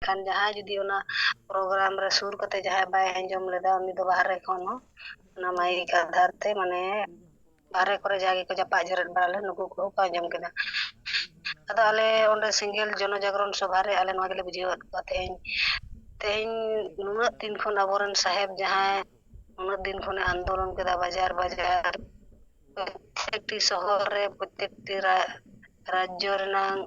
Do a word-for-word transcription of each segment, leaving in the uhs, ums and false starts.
ᱢᱮᱱᱠᱷᱟᱱ ᱡᱟᱦᱟᱸᱭ ᱡᱩᱫᱤ ᱚᱱᱟ ᱯᱨᱳᱜᱨᱟᱢ ᱨᱮ ᱥᱩᱨ ᱠᱟᱛᱮ ᱡᱟᱦᱟᱸᱭ ᱵᱟᱭ ᱟᱸᱡᱚᱢ ᱞᱮᱫᱟ, ᱩᱱᱤ ᱫᱚ ᱵᱟᱦᱨᱮ ᱠᱷᱚᱱ ᱦᱚᱸ ᱚᱱᱟ ᱢᱟᱭᱤᱠ ᱟᱫᱷᱟᱨ ᱛᱮ, ᱢᱟᱱᱮ, ᱵᱟᱦᱨᱮ ᱠᱚᱨᱮ ᱡᱟᱦᱟᱸᱭ ᱜᱮᱠᱚ ᱡᱟᱯᱟᱜ ᱡᱮᱨᱮᱫ ᱵᱟᱲᱟ ᱞᱮᱱ, ᱱᱩᱠᱩ ᱠᱚᱦᱚᱸ ᱠᱚ ᱟᱸᱡᱚᱢ ᱠᱮᱫᱟ᱾ ᱟᱫᱚ ᱟᱞᱮ ᱚᱸᱰᱮ ᱥᱮᱸᱜᱮᱞ ᱡᱚᱱᱚ ᱡᱟᱜᱽᱨᱚᱱ ᱥᱚᱵᱷᱟ ᱨᱮ ᱟᱞᱮ ᱱᱚᱣᱟ ᱜᱮᱞᱮ ᱵᱩᱡᱷᱟᱹᱣᱟᱫ ᱠᱚᱣᱟ, ᱛᱮᱦᱮᱧ, ᱛᱮᱦᱮᱧ ᱱᱩᱱᱟᱹᱜ ᱫᱤᱱ ᱠᱷᱚᱱ ᱟᱵᱚᱨᱮᱱ ᱥᱟᱦᱮᱵᱽ ᱡᱟᱦᱟᱸᱭ ᱩᱱᱟᱹᱜ ᱫᱤᱱ ᱠᱷᱚᱱᱮ ᱟᱱᱫᱳᱞᱚᱱ ᱠᱮᱫᱟ, ᱵᱟᱡᱟᱨ ᱵᱟᱡᱟᱨ, ᱯᱨᱚᱛᱮᱠᱴᱤ ᱥᱚᱦᱚᱨ ᱨᱮ, ᱯᱨᱚᱛᱮᱠᱴᱤ ᱨᱟ-, ᱨᱟᱡᱽᱡᱚ ᱨᱮᱱᱟᱝ,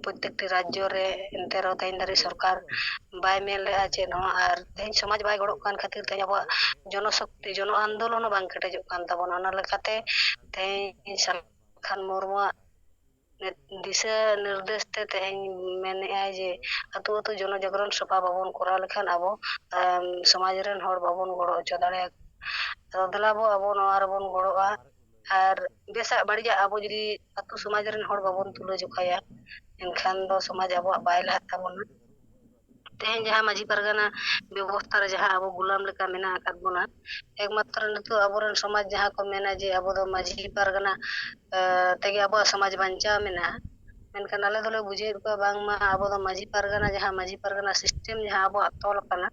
ᱯᱨᱚᱛᱮᱠᱴᱤ ᱨᱟᱡᱽᱡᱚ ᱨᱮ, ᱮᱱᱛᱮ ᱨᱮᱦᱚᱸ ᱛᱮᱦᱮᱧ ᱫᱷᱟᱹᱨᱤᱡ ᱥᱚᱨᱠᱟᱨ ᱵᱟᱭ ᱢᱮᱱ ᱞᱮᱫᱼᱟ ᱪᱮᱫ ᱦᱚᱸ᱾ ᱟᱨ ᱛᱮᱦᱮᱧ ᱥᱚᱢᱟᱡᱽ ᱵᱟᱭ ᱜᱚᱲᱚᱜ ᱠᱟᱱ ᱠᱷᱟᱹᱛᱤᱨ ᱛᱮ ᱟᱵᱚᱣᱟᱜ ᱡᱚᱱᱚᱥᱚᱠᱛᱤ, ᱡᱚᱱᱚ ᱟᱱᱫᱳᱞᱚᱱ ᱦᱚᱸ ᱵᱟᱝ ᱠᱮᱴᱮᱡᱚᱜ ᱠᱟᱱ ᱛᱟᱵᱚᱱᱟ᱾ ᱚᱱᱟ ᱞᱮᱠᱟᱛᱮ ᱛᱮᱦᱮᱧ ᱥᱟᱞᱠᱷᱟᱱ ᱢᱩᱨᱢᱩᱣᱟᱜ ᱱᱤᱨ-, ᱫᱤᱥᱟᱹ ᱱᱤᱨᱫᱮᱥ ᱛᱮ ᱛᱮᱦᱮᱧ ᱢᱮᱱᱮᱫᱼᱟᱭ ᱡᱮ ᱟᱹᱛᱩ ᱟᱹᱛᱩ ᱡᱚᱱᱚ ᱡᱟᱜᱽᱨᱚᱱ ᱥᱚᱵᱷᱟ ᱵᱟᱵᱚᱱ ᱠᱚᱨᱟᱣ ᱞᱮᱠᱷᱟᱱ ᱟᱵᱚ, ᱟᱢ, ᱥᱚᱢᱟᱡᱽ ᱨᱮᱱ ᱦᱚᱲ ᱵᱟᱵᱚᱱ ᱜᱚᱲᱚ ᱦᱚᱪᱚ ᱫᱟᱲᱮᱭᱟᱠᱚᱣᱟ᱾ ᱟᱫᱚ ᱫᱮᱞᱟ ᱵᱚ ᱟᱵᱚ ᱱᱚᱣᱟ ᱨᱮᱵᱚᱱ ᱜᱚᱲᱚᱜᱼᱟ᱾ ᱟᱨ ᱵᱮᱥᱟᱜ ᱵᱟᱹᱲᱤᱡᱟᱜ ᱟᱵᱚ ᱡᱩᱫᱤ ᱟᱹᱛᱩ ᱥᱚᱢᱟᱡᱽ ᱨᱮᱱ ᱦᱚᱲ ᱵᱟᱵᱚᱱ ᱛᱩᱞᱟᱹ ᱡᱚᱠᱷᱟᱭᱟ, ᱮᱱᱠᱷᱟᱱ ᱫᱚ ᱥᱚᱢᱟᱡᱽ ᱟᱵᱚᱣᱟᱜ ᱵᱟᱭ ᱞᱟᱦᱟᱜ ᱛᱟᱵᱚᱱᱟ᱾ ᱛᱮᱦᱮᱧ ᱡᱟᱦᱟᱸ ᱢᱟᱹᱡᱷᱤ ᱯᱟᱨᱜᱟᱱᱟ ᱵᱮᱵᱚᱥᱛᱷᱟ ᱨᱮ ᱡᱟᱦᱟᱸ ᱟᱵᱚ ᱜᱩᱞᱟᱢ ᱞᱮᱠᱟ ᱢᱮᱱᱟᱜ ᱟᱠᱟᱫ ᱵᱚᱱᱟ, ᱮᱠᱢᱟᱛᱨᱚ ᱱᱤᱛᱚᱜ ᱟᱵᱚᱨᱮᱱ ᱥᱚᱢᱟᱡᱽ ᱡᱟᱦᱟᱸ ᱠᱚ ᱢᱮᱱᱟ ᱡᱮ ᱟᱵᱚ ᱫᱚ ᱢᱟᱹᱡᱷᱤ ᱯᱟᱨᱜᱟᱱᱟ, ᱮ, ᱛᱮᱜᱮ ᱟᱵᱚᱣᱟᱜ ᱥᱚᱢᱟᱡᱽ ᱵᱟᱧᱪᱟᱣ ᱢᱮᱱᱟᱜᱼᱟ, ᱢᱮᱱᱠᱷᱟᱱ ᱟᱞᱮ ᱫᱚᱞᱮ ᱵᱩᱡᱷᱟᱹᱣᱮᱫ ᱠᱚᱣᱟ ᱵᱟᱝᱢᱟ ᱟᱵᱚ ᱫᱚ ᱢᱟᱹᱡᱷᱤ ᱯᱟᱨᱜᱟᱱᱟ, ᱡᱟᱦᱟᱸ ᱢᱟᱹᱡᱷᱤ ᱯᱟᱨᱜᱟᱱᱟ ᱥᱤᱥᱴᱮᱢ ᱡᱟᱦᱟᱸ ᱟᱵᱚᱣᱟᱜ ᱛᱚᱞ ᱟᱠᱟᱱᱟ,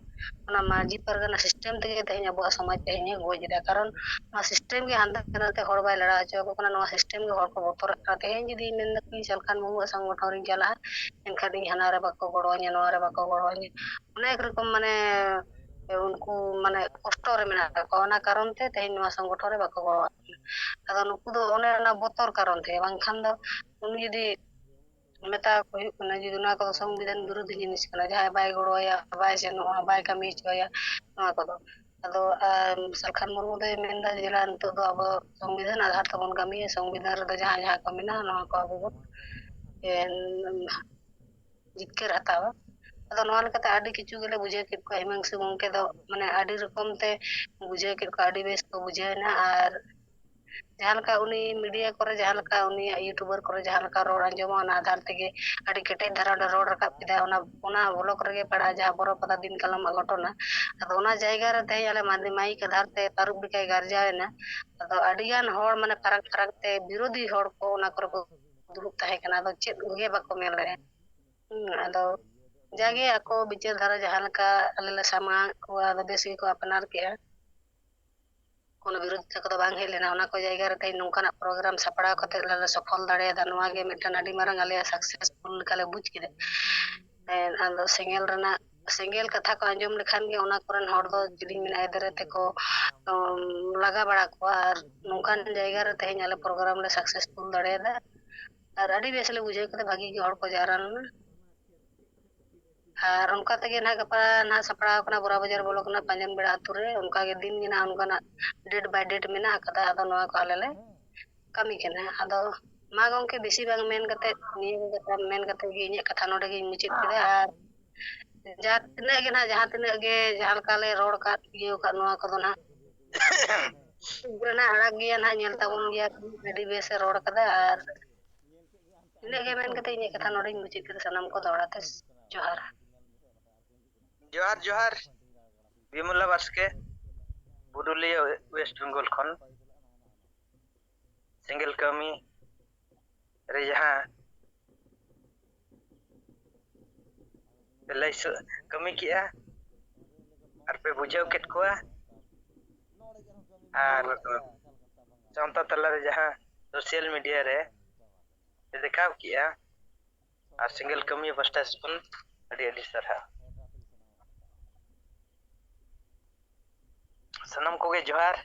ᱚᱱᱟ ᱢᱟᱹᱡᱷᱤ ᱯᱟᱨᱜᱟᱱᱟ ᱥᱤᱥᱴᱮᱢ ᱛᱮᱜᱮ ᱛᱮᱦᱮᱧ ᱟᱵᱚᱣᱟᱜ ᱥᱚᱢᱟᱡᱽ ᱛᱮᱦᱮᱧ ᱮ ᱜᱚᱡ ᱮᱫᱟ᱾ ᱠᱟᱨᱚᱱ ᱱᱚᱣᱟ ᱥᱤᱥᱴᱮᱢ ᱜᱮ ᱦᱟᱱᱛᱮ ᱱᱟᱛᱮ ᱦᱚᱲ ᱵᱟᱭ ᱞᱟᱲᱟ ᱦᱚᱪᱚ ᱟᱠᱚ ᱠᱟᱱᱟ, ᱱᱚᱣᱟ ᱥᱤᱥᱴᱮᱢ ᱜᱮ ᱦᱚᱲ ᱠᱚ ᱵᱚᱛᱚᱨᱟᱜ ᱠᱟᱱᱟ᱾ ᱛᱮᱦᱮᱧ ᱡᱩᱫᱤ ᱢᱮᱱ ᱫᱟᱠᱚ ᱥᱟᱞᱠᱷᱟᱱ ᱢᱩᱨᱢᱩᱣᱟᱜ ᱥᱚᱝᱜᱚᱴᱷᱚᱱ ᱨᱤᱧ ᱪᱟᱞᱟᱜᱼᱟ, ᱮᱱᱠᱷᱟᱱ ᱤᱧ ᱦᱟᱱᱟ ᱨᱮ ᱵᱟᱠᱚ ᱜᱚᱲᱚ ᱟᱹᱧᱟ, ᱱᱚᱣᱟ ᱨᱮ ᱵᱟᱠᱚ ᱜᱚᱲᱚ ᱟᱹᱧᱟ, ᱚᱱᱮᱠ ᱨᱚᱠᱚᱢ ᱢᱟᱱᱮ ᱩᱱᱠᱩ ᱢᱟᱱᱮ ᱠᱚᱥᱴᱚ ᱨᱮ ᱢᱮᱱᱟᱜ ᱟᱠᱟᱫ ᱠᱚᱣᱟ, ᱚᱱᱟ ᱠᱟᱨᱚᱱ ᱛᱮ ᱛᱮᱦᱮᱧ ᱱᱚᱣᱟ ᱥᱚᱝᱜᱚᱴᱷᱚᱱ ᱨᱮ ᱵᱟᱠᱚ ᱜᱚᱲᱚ ᱟᱜ ᱠᱟᱱᱟ᱾ ᱟᱫᱚ ᱱᱩᱠᱩ ᱫᱚ ᱚᱱᱮ ᱚᱱᱟ ᱵᱚᱛᱚᱨ ᱠᱟᱨᱚᱱ ᱛᱮ, ᱵᱟᱝᱠᱷᱟᱱ ᱫᱚ ᱩᱱᱤ ᱡᱩᱫᱤ ᱢᱮᱛᱟ ᱠᱚ ᱦᱩᱭᱩᱜ ᱠᱟᱱᱟ ᱡᱩᱫᱤ ᱱᱚᱣᱟ ᱠᱚᱫᱚ ᱥᱚᱝᱵᱤᱫᱷᱟᱱ ᱵᱤᱨᱩᱫᱷ ᱡᱤᱱᱤᱥ ᱠᱟᱱᱟ, ᱡᱟᱦᱟᱸᱭ ᱵᱟᱭ ᱜᱚᱲᱚ ᱟᱭᱟ, ᱵᱟᱭ ᱥᱮᱱᱚᱜᱼᱟ, ᱵᱟᱭ ᱠᱟᱹᱢᱤ ᱦᱚᱪᱚ ᱟᱭᱟ ᱱᱚᱣᱟ ᱠᱚᱫᱚ᱾ ᱟᱫᱚ, ᱟᱨ ᱥᱟᱞᱠᱷᱟᱱ ᱢᱩᱨᱢᱩ ᱫᱚᱭ ᱢᱮᱱᱫᱟ ᱡᱮ ᱱᱤᱛᱚᱜ ᱫᱚ ᱟᱵᱚ ᱥᱚᱝᱵᱤᱫᱷᱟᱱ ᱟᱫᱷᱟᱨ ᱛᱮᱵᱚᱱ ᱠᱟᱹᱢᱤᱭᱟ, ᱥᱚᱝᱵᱤᱫᱷᱟᱱ ᱨᱮᱫᱚ ᱡᱟᱦᱟᱸ ᱡᱟᱦᱟᱸ ᱠᱚ ᱢᱮᱱᱟᱜᱼᱟ ᱱᱚᱣᱟ ᱠᱚ ᱟᱵᱚ ᱵᱚᱱ, ᱮ, ᱡᱤᱛᱠᱟᱹᱨ ᱦᱟᱛᱟᱣᱟ᱾ ᱟᱫᱚ ᱱᱚᱣᱟ ᱞᱮᱠᱟᱛᱮ ᱟᱹᱰᱤ ᱠᱤᱪᱷᱩ ᱜᱮᱞᱮ ᱵᱩᱡᱷᱟᱹᱣ ᱠᱮᱫ ᱠᱚᱣᱟ᱾ ᱦᱤᱢᱟᱝᱥᱩ ᱜᱚᱢᱠᱮ ᱫᱚ ᱢᱟᱱᱮ ᱟᱹᱰᱤ ᱨᱚᱠᱚᱢ ᱛᱮ ᱵᱩᱡᱷᱟᱹᱣ ᱠᱮᱫ ᱠᱚᱣᱟ, ᱟᱹᱰᱤ ᱵᱮᱥ ᱠᱚ ᱵᱩᱡᱷᱟᱹᱣ ᱮᱱᱟ᱾ ᱟᱨ ᱡᱟᱦᱟᱸ ᱞᱮᱠᱟ ᱩᱱᱤ ᱢᱤᱰᱤᱭᱟ ᱠᱚᱨᱮ, ᱡᱟᱦᱟᱸ ᱞᱮᱠᱟ ᱩᱱᱤᱭᱟᱜ ᱤᱭᱩᱴᱩᱵᱟᱨ ᱠᱚᱨᱮ ᱡᱟᱦᱟᱸ ᱞᱮᱠᱟ ᱨᱚᱲ ᱟᱸᱡᱚᱢᱚᱜᱼᱟ, ᱚᱱᱟ ᱟᱫᱷᱟᱨ ᱛᱮᱜᱮ ᱟᱹᱰᱤ ᱠᱮᱴᱮᱡ ᱫᱷᱟᱨᱟ ᱚᱸᱰᱮ ᱨᱚᱲ ᱨᱟᱠᱟᱵ ᱠᱮᱫᱟᱭ᱾ ᱚᱱᱟ, ᱚᱱᱟ ᱵᱞᱚᱜ ᱨᱮᱜᱮ ᱯᱟᱲᱟᱜᱼᱟ, ᱡᱟᱦᱟᱸ ᱵᱚᱨᱚ ᱯᱟᱛᱟ ᱫᱤᱱ ᱠᱟᱞᱚᱢᱟᱜ ᱜᱷᱚᱴᱚᱱᱟ᱾ ᱟᱫᱚ ᱚᱱᱟ ᱡᱟᱭᱜᱟ ᱨᱮ ᱛᱮᱦᱮᱧ ᱟᱞᱮ ᱢᱟᱫ-, ᱢᱟᱭᱤᱠ ᱟᱫᱷᱟᱨ ᱛᱮ ᱛᱟᱹᱨᱩᱵ ᱞᱮᱠᱟᱭ ᱜᱟᱨᱡᱟᱣ ᱮᱱᱟ᱾ ᱟᱫᱚ ᱟᱹᱰᱤ ᱜᱟᱱ ᱦᱚᱲ, ᱢᱟᱱᱮ, ᱯᱷᱟᱨᱟᱠ ᱯᱷᱟᱨᱟᱠ ᱛᱮ ᱵᱤᱨᱳᱫᱷᱤ ᱦᱚᱲ ᱠᱚ ᱚᱱᱟ ᱠᱚᱨᱮ ᱠᱚ ᱫᱩᱲᱩᱵ ᱛᱟᱦᱮᱸ ᱠᱟᱱᱟ, ᱟᱫᱚ ᱪᱮᱫ ᱜᱮ ᱵᱟᱠᱚ ᱢᱮᱱ ᱞᱮᱫᱼᱟ᱾ ᱦᱩᱸ, ᱟᱫᱚ ᱡᱟᱜᱮ ᱟᱠᱚ ᱵᱤᱪᱟᱹᱨ ᱫᱷᱟᱨᱟ ᱡᱟᱦᱟᱸ ᱞᱮᱠᱟ ᱟᱞᱮ ᱞᱮ ᱥᱟᱢᱟᱝ ᱟᱫ ᱠᱚᱣᱟ, ᱟᱫᱚ ᱵᱮᱥ ᱜᱮᱠᱚ ᱟᱯᱱᱟᱨ ᱠᱮᱜᱼᱟ᱾ ᱠᱳᱱᱳ ᱵᱤᱨᱳᱫᱷᱤᱛᱟ ᱠᱚᱫᱚ ᱵᱟᱝ ᱦᱮᱡ ᱞᱮᱱᱟ᱾ ᱚᱱᱟ ᱠᱚ ᱡᱟᱭᱜᱟ ᱨᱮ ᱛᱮᱦᱮᱧ ᱱᱚᱝᱠᱟᱱᱟᱜ ᱯᱨᱳᱜᱨᱟᱢ ᱥᱟᱯᱲᱟᱣ ᱠᱟᱛᱮ ᱞᱮ ᱥᱚᱯᱷᱚᱞ ᱫᱟᱲᱮᱭᱟᱫᱟ, ᱱᱚᱣᱟ ᱜᱮ ᱢᱤᱫᱴᱟᱝ ᱟᱹᱰᱤ ᱢᱟᱨᱟᱝ ᱟᱞᱮᱭᱟᱜ ᱥᱟᱠᱥᱮᱥᱯᱷᱩᱞ ᱞᱮᱠᱟᱞᱮ ᱵᱩᱡᱽ ᱠᱮᱫᱟ᱾ ᱦᱮᱸ, ᱟᱫᱚ ᱥᱮᱸᱜᱮᱞ ᱨᱮᱱᱟᱜ, ᱥᱮᱸᱜᱮᱞ ᱠᱟᱛᱷᱟ ᱠᱚ ᱟᱸᱡᱚᱢ ᱞᱮᱠᱷᱟᱱ ᱜᱮ ᱚᱱᱟ ᱠᱚᱨᱮᱱ ᱦᱚᱲ ᱫᱚ ᱡᱮᱞᱤᱧ ᱢᱮᱱᱟ ᱮᱫᱽᱨᱮ ᱛᱮᱠᱚ, ᱩᱢ, ᱞᱟᱜᱟ ᱵᱟᱲᱟ ᱠᱚᱣᱟ᱾ ᱟᱨ ᱱᱚᱝᱠᱟᱱ ᱡᱟᱭᱜᱟ ᱨᱮ ᱛᱮᱦᱮᱧ ᱟᱞᱮ ᱯᱨᱳᱜᱨᱟᱢ ᱞᱮ ᱥᱟᱠᱥᱮᱥᱯᱷᱩᱞ ᱫᱟᱲᱮᱭᱟᱫᱟ᱾ ᱟᱨ ᱟᱹᱰᱤ ᱵᱮᱥ ᱞᱮ ᱵᱩᱡᱷᱟᱹᱣ ᱠᱮᱫᱟ, ᱵᱷᱟᱹᱜᱤ ᱜᱮ ᱦᱚᱲ ᱠᱚ ᱡᱟᱣᱨᱟ ᱞᱮᱱᱟ᱾ ᱟᱨ ᱚᱱᱠᱟ ᱛᱮᱜᱮ ᱱᱟᱦᱟᱜ ᱜᱟᱯᱟ ᱱᱟᱦᱟᱜ ᱥᱟᱯᱲᱟᱣ ᱠᱟᱱᱟ ᱵᱳᱨᱟ ᱵᱟᱡᱟᱨ ᱵᱞᱚᱠ ᱨᱮᱱᱟᱜ ᱯᱟᱸᱡᱟᱱ ᱵᱮᱲᱟ ᱟᱹᱛᱩ ᱨᱮ᱾ ᱚᱱᱠᱟ ᱜᱮ ᱫᱤᱱ ᱜᱮ ᱱᱟᱦᱟᱜ ᱚᱱᱠᱟᱱᱟᱜ ᱰᱮᱴ ᱵᱟᱭ ᱰᱮᱴ ᱢᱮᱱᱟᱜ ᱟᱠᱟᱫᱟ᱾ ᱟᱫᱚ ᱱᱚᱣᱟ ᱠᱚ ᱟᱞᱮ ᱞᱮ ᱠᱟᱹᱢᱤ ᱠᱟᱱᱟ᱾ ᱟᱫᱚ ᱢᱟ ᱜᱚᱢᱠᱮ, ᱵᱮᱥᱤ ᱵᱟᱝ ᱢᱮᱱ ᱠᱟᱛᱮ, ᱱᱤᱭᱟᱹ ᱠᱚ ᱠᱟᱛᱷᱟ ᱢᱮᱱ ᱠᱟᱛᱮ ᱜᱮ ᱤᱧᱟᱹᱜ ᱠᱟᱛᱷᱟ ᱱᱚᱰᱮ ᱜᱤᱧ ᱢᱩᱪᱟᱹᱫ ᱠᱮᱫᱟ᱾ ᱟᱨ ᱡᱟᱦᱟᱸ ᱛᱤᱱᱟᱹᱜ ᱜᱮ ᱱᱟᱦᱟᱜ, ᱡᱟᱦᱟᱸ ᱛᱤᱱᱟᱹᱜ ᱜᱮ ᱡᱟᱦᱟᱸ ᱞᱮᱠᱟ ᱞᱮ ᱨᱚᱲ ᱠᱟᱫ, ᱤᱭᱟᱹ ᱠᱟᱫ, ᱱᱚᱣᱟ ᱠᱚᱫᱚ ᱱᱟᱦᱟᱜ ᱨᱮᱱᱟᱜ ᱟᱲᱟᱜ ᱜᱮᱭᱟ ᱱᱟᱦᱟᱜ, ᱧᱮᱞ ᱛᱟᱵᱚᱱ ᱜᱮᱭᱟ, ᱟᱹᱰᱤ ᱵᱮᱥ ᱮ ᱨᱚᱲ ᱠᱟᱫᱟ᱾ ᱟᱨ ᱤᱱᱟᱹᱜ ᱜᱮ ᱢᱮᱱ ᱠᱟᱛᱮ ᱤᱧᱟᱹᱜ ᱠᱟᱛᱷᱟ ᱱᱚᱰᱮᱧ ᱢᱩᱪᱟᱹᱫ ᱠᱮᱫᱟ᱾ ᱥᱟᱱᱟᱢ ᱠᱚ ᱫᱚᱦᱲᱟ ᱛᱮ ᱡᱚᱦᱟᱨ᱾ ᱡᱚᱦᱟᱨ, ᱡᱚᱦᱟᱨ᱾ ᱵᱤᱢᱚᱞᱟ ᱵᱟᱥᱠᱮ, ᱯᱩᱨᱩᱞᱤᱭᱟᱹ ᱳᱭᱮᱥᱴ ᱵᱮᱝᱜᱚᱞ ᱠᱷᱚᱱ᱾ ᱥᱮᱸᱜᱮᱞ ᱠᱟᱹᱢᱤ ᱨᱮ ᱡᱟᱦᱟᱸ ᱯᱮ ᱞᱟᱹᱭ ᱥᱚ-, ᱠᱟᱹᱢᱤ ᱠᱮᱜᱼᱟ ᱟᱨ ᱯᱮ ᱵᱩᱡᱷᱟᱹᱣ ᱠᱮᱫ ᱠᱚᱣᱟ, ᱟᱨ ᱥᱟᱶᱛᱟ ᱛᱟᱞᱟᱨᱮ ᱡᱟᱦᱟᱸ ᱥᱳᱥᱟᱞ ᱢᱤᱰᱤᱭᱟ ᱨᱮ ᱯᱮ ᱫᱮᱠᱷᱟᱣ ᱠᱮᱜᱼᱟ, ᱟᱨ ᱥᱮᱸᱜᱮᱞ ᱠᱟᱹᱢᱤᱭᱟᱹ ᱯᱟᱥᱴᱟ ᱥᱮᱫ ᱠᱷᱚᱱ ᱟᱹᱰᱤ ᱟᱹᱰᱤ ᱥᱟᱨᱦᱟᱣ᱾ ᱥᱟᱱᱟᱢ ᱠᱚᱜᱮ ᱡᱚᱦᱟᱨ᱾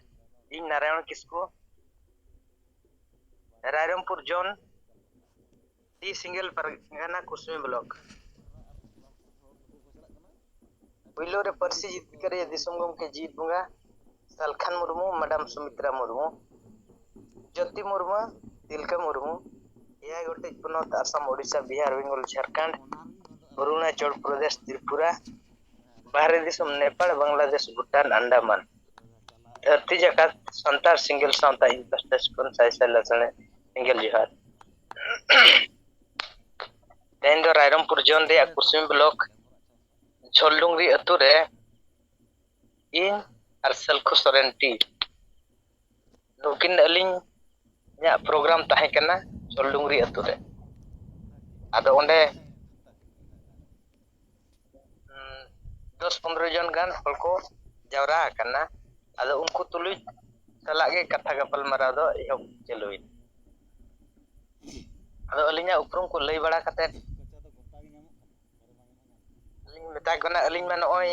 ᱤᱧ ᱱᱟᱨᱟᱭᱚᱬ ᱠᱤᱥᱠᱩ, ᱨᱟᱭᱨᱚᱝᱯᱩᱨ ᱡᱳᱱ, ᱴᱤ ᱥᱮᱸᱜᱮᱞ ᱯᱟᱨᱜᱟᱱᱟ, ᱠᱩᱥᱢᱤ ᱵᱞᱚᱠ᱾ ᱯᱩᱭᱞᱩ ᱨᱮ ᱯᱟᱹᱨᱥᱤ ᱡᱤᱛᱠᱟᱹᱨᱤᱭᱟᱹ ᱫᱤᱥᱚᱢ ᱜᱚᱢᱠᱮ ᱡᱤᱣᱤᱫ ᱵᱚᱸᱜᱟ ᱥᱟᱞᱠᱷᱟᱱ ᱢᱩᱨᱢᱩ, ᱢᱮᱰᱟᱢ ᱥᱩᱢᱤᱛᱨᱟ ᱢᱩᱨᱢᱩ, ᱡᱳᱛᱤ ᱢᱩᱨᱢᱩ, ᱛᱤᱞᱠᱟᱹ ᱢᱩᱨᱢᱩ, ᱮᱭᱟᱭ ᱜᱚᱴᱮᱡ ᱯᱚᱱᱚᱛ, ᱟᱥᱟᱢ, ᱳᱰᱤᱥᱟ, ᱵᱤᱦᱟᱨ, ᱵᱮᱝᱜᱚᱞ, ᱡᱷᱟᱲᱠᱷᱚᱸᱰ, ᱚᱨᱩᱱᱟᱪᱚᱞ ᱯᱨᱚᱫᱮᱥ, ᱛᱨᱤᱯᱩᱨᱟ, ᱵᱟᱦᱨᱮ ᱫᱤᱥᱚᱢ ᱱᱮᱯᱟᱲ, ᱵᱟᱝᱞᱟᱫᱮᱥ, ᱵᱷᱩᱴᱟᱱ, ᱟᱱᱰᱟᱢᱟᱱ᱾ ᱫᱷᱟᱹᱨᱛᱤ ᱡᱟᱠᱟᱛ ᱥᱟᱱᱛᱟᱲ ᱥᱮᱸᱜᱮᱞ ᱥᱟᱶᱛᱟ ᱤᱧ ᱯᱟᱥᱴᱟ ᱥᱮᱫ ᱠᱷᱚᱱ ᱥᱟᱭ ᱥᱟᱭ ᱞᱟᱥᱟᱲᱦᱮᱫ ᱥᱮᱸᱜᱮᱞ ᱡᱚᱦᱟᱨ᱾ ᱛᱮᱦᱮᱧ ᱫᱚ ᱨᱟᱭᱨᱚᱝᱯᱩᱨ ᱡᱳᱱ ᱨᱮᱭᱟᱜ ᱠᱩᱥᱢᱤ ᱵᱞᱚᱠ ᱡᱷᱚᱞᱰᱩᱝᱨᱤ ᱟᱹᱛᱩ ᱨᱮ ᱤᱧ ᱟᱨ ᱥᱟᱹᱞᱠᱷᱩ ᱥᱚᱨᱮᱱ ᱴᱤ, ᱱᱩᱠᱤᱱ ᱟᱹᱞᱤᱧᱟᱜ ᱯᱨᱳᱜᱨᱟᱢ ᱛᱟᱦᱮᱸ ᱠᱟᱱᱟ᱾ ᱛᱚᱞᱰᱩᱝᱨᱤ ᱟᱹᱛᱩ ᱨᱮ᱾ ᱟᱫᱚ ᱚᱸᱰᱮ ᱫᱚᱥ ᱯᱚᱱᱨᱚ ᱡᱚᱱ ᱜᱟᱱ ᱦᱚᱲ ᱠᱚ ᱡᱟᱣᱨᱟ ᱟᱠᱟᱱᱟ᱾ ᱟᱫᱚ ᱩᱱᱠᱩ ᱛᱩᱞᱩᱡ ᱥᱟᱞᱟᱜ ᱜᱮ ᱠᱟᱛᱷᱟ ᱜᱟᱯᱟᱞᱢᱟᱨᱟᱣ ᱫᱚ ᱮᱦᱚᱵ ᱪᱟᱹᱞᱩᱭᱮᱱᱟ᱾ ᱟᱫᱚ ᱟᱹᱞᱤᱧᱟᱜ ᱩᱯᱨᱩᱢ ᱠᱚ ᱞᱟᱹᱭ ᱵᱟᱲᱟ ᱠᱟᱛᱮᱫ, ᱟᱹᱞᱤᱧ ᱢᱮᱛᱟ ᱠᱚ ᱠᱟᱱᱟ, ᱟᱹᱞᱤᱧ ᱢᱟ ᱱᱚᱜᱼᱚᱭ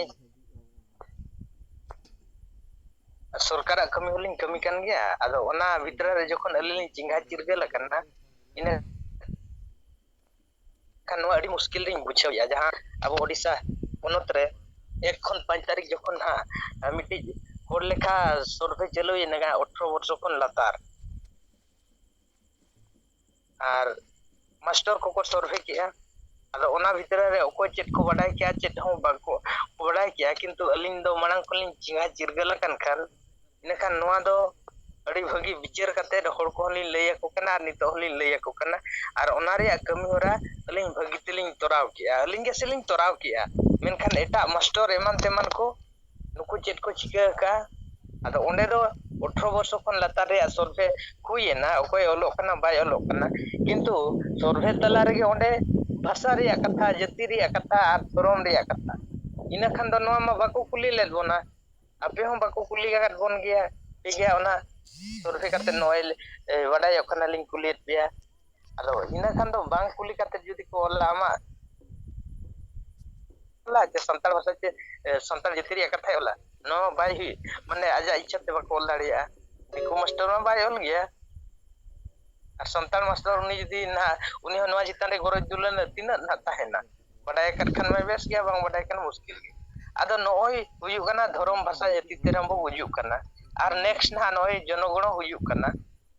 ᱥᱚᱨᱠᱟᱨᱟᱜ ᱠᱟᱹᱢᱤ ᱦᱚᱸᱞᱤᱧ ᱠᱟᱹᱢᱤ ᱠᱟᱱ ᱜᱮᱭᱟ᱾ ᱟᱫᱚ ᱚᱱᱟ ᱵᱷᱤᱛᱨᱤ ᱨᱮ ᱡᱚᱠᱷᱚᱱ ᱟᱹᱞᱤᱧ ᱞᱤᱧ ᱪᱮᱸᱜᱷᱟ ᱪᱤᱨᱜᱟᱹᱞ ᱟᱠᱟᱱᱟ, ᱤᱱᱟᱹ ᱠᱷᱟᱱ ᱱᱚᱣᱟ ᱟᱹᱰᱤ ᱢᱩᱥᱠᱤᱞ ᱨᱤᱧ ᱵᱩᱡᱷᱟᱹᱣᱮᱫᱼᱟ᱾ ᱡᱟᱦᱟᱸ ᱟᱵᱚ ᱳᱰᱤᱥᱟ ᱯᱚᱱᱚᱛ ᱨᱮ ᱮᱠ ᱠᱷᱚᱱ ᱯᱟᱸᱪ ᱛᱟᱹᱨᱤᱠᱷ ᱡᱚᱠᱷᱚᱱ ᱦᱟᱸᱜ ᱢᱤᱫᱴᱤᱡ ᱦᱚᱲ ᱞᱮᱠᱷᱟ ᱥᱚᱨᱵᱷᱮ ᱪᱟᱹᱞᱩᱭᱮᱱᱟ ᱟᱴᱷᱨᱚ ᱵᱚᱨᱥᱚ ᱠᱷᱚᱱ ᱞᱟᱛᱟᱨ, ᱟᱨ ᱢᱟᱥᱴᱚᱨ ᱠᱚᱠᱚ ᱥᱚᱨᱵᱷᱮ ᱠᱮᱜᱼᱟ᱾ ᱟᱫᱚ ᱚᱱᱟ ᱵᱷᱤᱛᱨᱤ ᱨᱮ ᱚᱠᱚᱭ ᱪᱮᱫ ᱠᱚ ᱵᱟᱰᱟᱭ ᱠᱮᱜᱼᱟ, ᱪᱮᱫ ᱦᱚᱸ ᱵᱟᱠᱚ ᱵᱟᱰᱟᱭ ᱠᱮᱜᱼᱟ, ᱠᱤᱱᱛᱩ ᱟᱹᱞᱤᱧ ᱫᱚ ᱢᱟᱲᱟᱝ ᱠᱷᱚᱱᱞᱤᱧ ᱪᱮᱸᱜᱷᱟ ᱪᱤᱨᱜᱟᱹᱞ ᱟᱠᱟᱱ ᱠᱷᱟᱱ, ᱤᱱᱟᱹᱠᱷᱟᱱ ᱱᱚᱣᱟ ᱫᱚ ᱟᱹᱰᱤ ᱵᱷᱟᱹᱜᱤ ᱵᱤᱪᱟᱹᱨ ᱠᱟᱛᱮᱫ ᱦᱚᱲ ᱠᱚᱦᱚᱸ ᱞᱤᱧ ᱞᱟᱹᱭ ᱟᱠᱚ ᱠᱟᱱᱟ ᱟᱨ ᱱᱤᱛᱚᱜ ᱦᱚᱸᱞᱤᱧ ᱞᱟᱹᱭ ᱟᱠᱚ ᱠᱟᱱᱟ᱾ ᱟᱨ ᱚᱱᱟ ᱨᱮᱭᱟᱜ ᱠᱟᱹᱢᱤ ᱦᱚᱨᱟ ᱟᱹᱞᱤᱧ ᱵᱷᱟᱹᱜᱤ ᱛᱮᱞᱤᱧ ᱛᱚᱨᱟᱣ ᱠᱮᱜᱼᱟ, ᱟᱹᱞᱤᱧ ᱜᱮ ᱥᱮᱞᱤᱧ ᱛᱚᱨᱟᱣ ᱠᱮᱜᱼᱟ, ᱢᱮᱱᱠᱷᱟᱱ ᱮᱴᱟᱜ ᱢᱟᱥᱴᱚᱨ ᱮᱢᱟᱱ ᱛᱮᱢᱟᱱ ᱠᱚ ᱱᱩᱠᱩ ᱪᱮᱫ ᱠᱚ ᱪᱤᱠᱟᱹ ᱟᱠᱟᱫᱼᱟ᱾ ᱟᱫᱚ ᱚᱸᱰᱮ ᱫᱚ ᱟᱴᱷᱨᱚ ᱵᱚᱨᱥᱚ ᱠᱷᱚᱱ ᱞᱟᱛᱟᱨ ᱨᱮᱭᱟᱜ ᱥᱚᱨᱵᱷᱮ ᱦᱩᱭᱮᱱᱟ, ᱚᱠᱚᱭ ᱚᱞᱚᱜ ᱠᱟᱱᱟ ᱵᱟᱭ ᱚᱞᱚᱜ ᱠᱟᱱᱟ, ᱠᱤᱱᱛᱩ ᱥᱚᱨᱵᱷᱮ ᱛᱟᱞᱟ ᱨᱮᱜᱮ ᱚᱸᱰᱮ ᱵᱷᱟᱥᱟ ᱨᱮᱭᱟᱜ ᱠᱟᱛᱷᱟ, ᱡᱟᱹᱛᱤ ᱨᱮᱭᱟᱜ ᱠᱟᱛᱷᱟ ᱟᱨ ᱫᱷᱚᱨᱚᱢ ᱨᱮᱭᱟᱜ ᱠᱟᱛᱷᱟ, ᱤᱱᱟᱹ ᱠᱷᱟᱱ ᱫᱚ ᱱᱚᱣᱟ ᱢᱟ ᱵᱟᱠᱚ ᱠᱩᱞᱤ ᱞᱮᱫ ᱵᱚᱱᱟ, ᱟᱯᱮ ᱦᱚᱸ ᱵᱟᱠᱚ ᱠᱩᱞᱤ ᱟᱠᱟᱫ ᱵᱚᱱ ᱜᱮᱭᱟ᱾ ᱴᱷᱤᱠ ᱜᱮᱭᱟ, ᱚᱱᱟ ᱥᱚᱨᱵᱷᱮ ᱠᱟᱛᱮ ᱱᱚᱜᱼᱚᱭ ᱞᱮ, ᱮ, ᱵᱟᱰᱟᱭᱚᱜ ᱠᱟᱱᱟ, ᱞᱤᱧ ᱠᱩᱞᱤᱭᱮᱫ ᱯᱮᱭᱟ᱾ ᱟᱫᱚ ᱤᱱᱟᱹ ᱠᱷᱟᱱ ᱫᱚ ᱵᱟᱝ ᱠᱩᱞᱤ ᱠᱟᱛᱮ ᱡᱩᱫᱤ ᱠᱚ ᱚᱞᱟ ᱟᱢᱟᱜ ᱚᱞᱟ ᱡᱮ ᱥᱟᱱᱛᱟᱲ ᱵᱷᱟᱥᱟ ᱪᱮ, ᱮ, ᱥᱟᱱᱛᱟᱲ ᱡᱟᱹᱛᱤ ᱨᱮᱭᱟᱜ ᱠᱟᱛᱷᱟᱭ ᱚᱞᱟ, ᱱᱚᱣᱟ ᱵᱟᱭ ᱦᱩᱭᱩᱜ, ᱢᱟᱱᱮ ᱟᱡᱟᱜ ᱤᱪᱪᱷᱟ ᱛᱮ ᱵᱟᱠᱚ ᱚᱞ ᱫᱟᱲᱮᱭᱟᱜᱼᱟ᱾ ᱫᱤᱠᱩ ᱢᱟᱥᱴᱟᱨ ᱢᱟ ᱵᱟᱭ ᱚᱞ ᱜᱮᱭᱟ᱾ ᱟᱨ ᱥᱟᱱᱛᱟᱲ ᱢᱟᱥᱴᱟᱨ ᱩᱱᱤ ᱡᱩᱫᱤ ᱱᱟᱦᱟᱜ, ᱩᱱᱤ ᱦᱚᱸ ᱱᱚᱣᱟ ᱪᱮᱛᱟᱱ ᱨᱮ ᱜᱚᱨᱚᱡᱽ ᱫᱩᱞᱟᱹᱲ ᱛᱤᱱᱟᱹᱜ ᱱᱟᱦᱟᱜ ᱛᱟᱦᱮᱱᱟ? ᱵᱟᱰᱟᱭ ᱟᱠᱟᱫ ᱠᱷᱟᱱ ᱢᱟ ᱵᱮᱥ ᱜᱮᱭᱟ, ᱵᱟᱝ ᱵᱟᱰᱟᱭ ᱠᱷᱟᱱ ᱢᱩᱥᱠᱤᱞ ᱜᱮ᱾ ᱟᱫᱚ ᱱᱚᱜᱼᱚᱭ ᱦᱩᱭᱩᱜ ᱠᱟᱱᱟ ᱫᱷᱚᱨᱚᱢ ᱵᱷᱟᱥᱟ ᱡᱟᱹᱛᱤ ᱛᱮᱨᱟᱝ ᱵᱚ ᱜᱩᱡᱩᱜ ᱠᱟᱱᱟ᱾ ᱟᱨ next ᱱᱟᱦᱟᱜ ᱱᱚᱜᱼᱚᱭ ᱡᱚᱱᱚᱜᱚᱬᱚ ᱦᱩᱭᱩᱜ ᱠᱟᱱᱟ᱾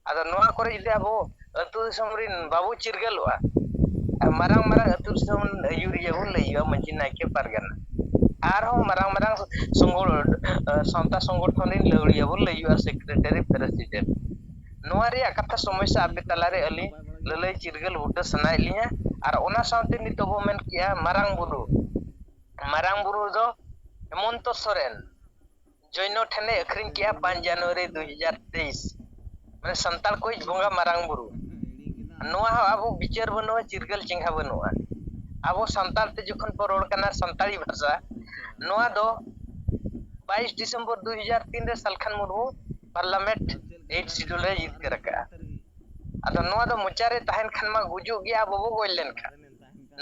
ᱟᱫᱚ ᱱᱚᱣᱟ ᱠᱚᱨᱮ ᱡᱩᱫᱤ ᱟᱵᱚ ᱟᱹᱛᱩ ᱫᱤᱥᱚᱢ ᱨᱮᱱ ᱵᱟᱵᱚ ᱪᱤᱨᱜᱟᱹᱞᱚᱜᱼᱟ, ᱟᱨ ᱢᱟᱨᱟᱝ ᱢᱟᱨᱟᱝ ᱟᱹᱛᱩ ᱫᱤᱥᱚᱢ ᱨᱮᱱ ᱟᱹᱭᱩᱨᱤᱭᱟᱹ ᱵᱚᱱ ᱞᱟᱹᱭ ᱦᱩᱭᱩᱜᱼᱟ, ᱢᱟᱹᱡᱷᱤ, ᱱᱟᱭᱠᱮ, ᱯᱟᱨᱜᱟᱱᱟ, ᱟᱨᱦᱚᱸ ᱢᱟᱨᱟᱝ ᱢᱟᱨᱟᱝ ᱥᱚᱝᱜᱚ-, ᱥᱟᱶᱛᱟ ᱥᱚᱝᱜᱚᱴᱷᱚᱱ ᱨᱮᱱ ᱞᱟᱹᱣᱲᱤᱭᱟᱹ ᱵᱚᱱ ᱞᱟᱹᱭ ᱦᱩᱭᱩᱜᱼᱟ, secretary, president᱾ ᱱᱚᱣᱟ ᱨᱮᱭᱟᱜ ᱠᱟᱛᱷᱟ ᱥᱚᱢᱚᱥᱥᱟ ᱟᱯᱮ ᱛᱟᱞᱟᱨᱮ ᱟᱹᱞᱤᱧ ᱞᱟᱹᱞᱟᱹᱭ ᱪᱤᱨᱜᱟᱹᱞ ᱵᱩᱴᱟᱹ ᱥᱟᱱᱟᱭᱮᱫ ᱞᱤᱧᱟ᱾ ᱟᱨ ᱚᱱᱟ ᱥᱟᱶᱛᱮ ᱱᱤᱛᱚᱜ ᱵᱚ ᱢᱮᱱ ᱠᱮᱜᱼᱟ ᱢᱟᱨᱟᱝ ᱵᱩᱨᱩ᱾ ᱢᱟᱨᱟᱝ ᱵᱩᱨᱩ ᱫᱚ ᱦᱮᱢᱚᱱᱛᱚ ᱥᱚᱨᱮᱱ ᱡᱚᱭᱱᱚ ᱴᱷᱮᱱᱮ ᱟᱹᱠᱷᱨᱤᱧ ᱠᱮᱜᱼᱟ ᱯᱟᱸᱪ ᱡᱟᱱᱩᱣᱟᱨᱤ ᱫᱩ ᱦᱟᱡᱟᱨ ᱛᱮᱭᱤᱥ᱾ ᱢᱟᱱᱮ ᱥᱟᱱᱛᱟᱲ ᱠᱚᱭᱤᱡ ᱵᱚᱸᱜᱟ ᱢᱟᱨᱟᱝ ᱵᱩᱨᱩ᱾ ᱱᱚᱣᱟ ᱦᱚᱸ ᱟᱵᱚ ᱵᱤᱪᱟᱹᱨ ᱵᱟᱹᱱᱩᱜᱼᱟ, ᱪᱤᱨᱜᱟᱹᱞ ᱪᱮᱸᱜᱷᱟ ᱵᱟᱹᱱᱩᱜᱼᱟ᱾ ᱟᱵᱚ ᱥᱟᱱᱛᱟᱲ ᱛᱮ ᱡᱚᱠᱷᱚᱱ ᱠᱚ ᱨᱚᱲ ᱠᱟᱱᱟ ᱥᱟᱱᱛᱟᱲᱤ ᱵᱷᱟᱥᱟ, ᱱᱚᱣᱟ ᱫᱚ ᱵᱟᱭᱤᱥ ᱰᱤᱥᱮᱢᱵᱚᱨ ᱫᱩ ᱦᱟᱡᱟᱨ ᱛᱤᱱ ᱨᱮ Salkhan Murmu parliament eight schedule ᱮ ᱡᱤᱛᱠᱟᱹᱨ ᱟᱠᱟᱫᱼᱟ᱾ ᱟᱫᱚ ᱱᱚᱣᱟ ᱫᱚ ᱢᱚᱪᱟ ᱨᱮ ᱛᱟᱦᱮᱱ ᱠᱷᱟᱱ ᱢᱟ ᱜᱩᱡᱩᱜ ᱜᱮᱭᱟ, ᱟᱵᱚ ᱵᱚ ᱜᱚᱡ ᱞᱮᱱᱠᱷᱟᱱ᱾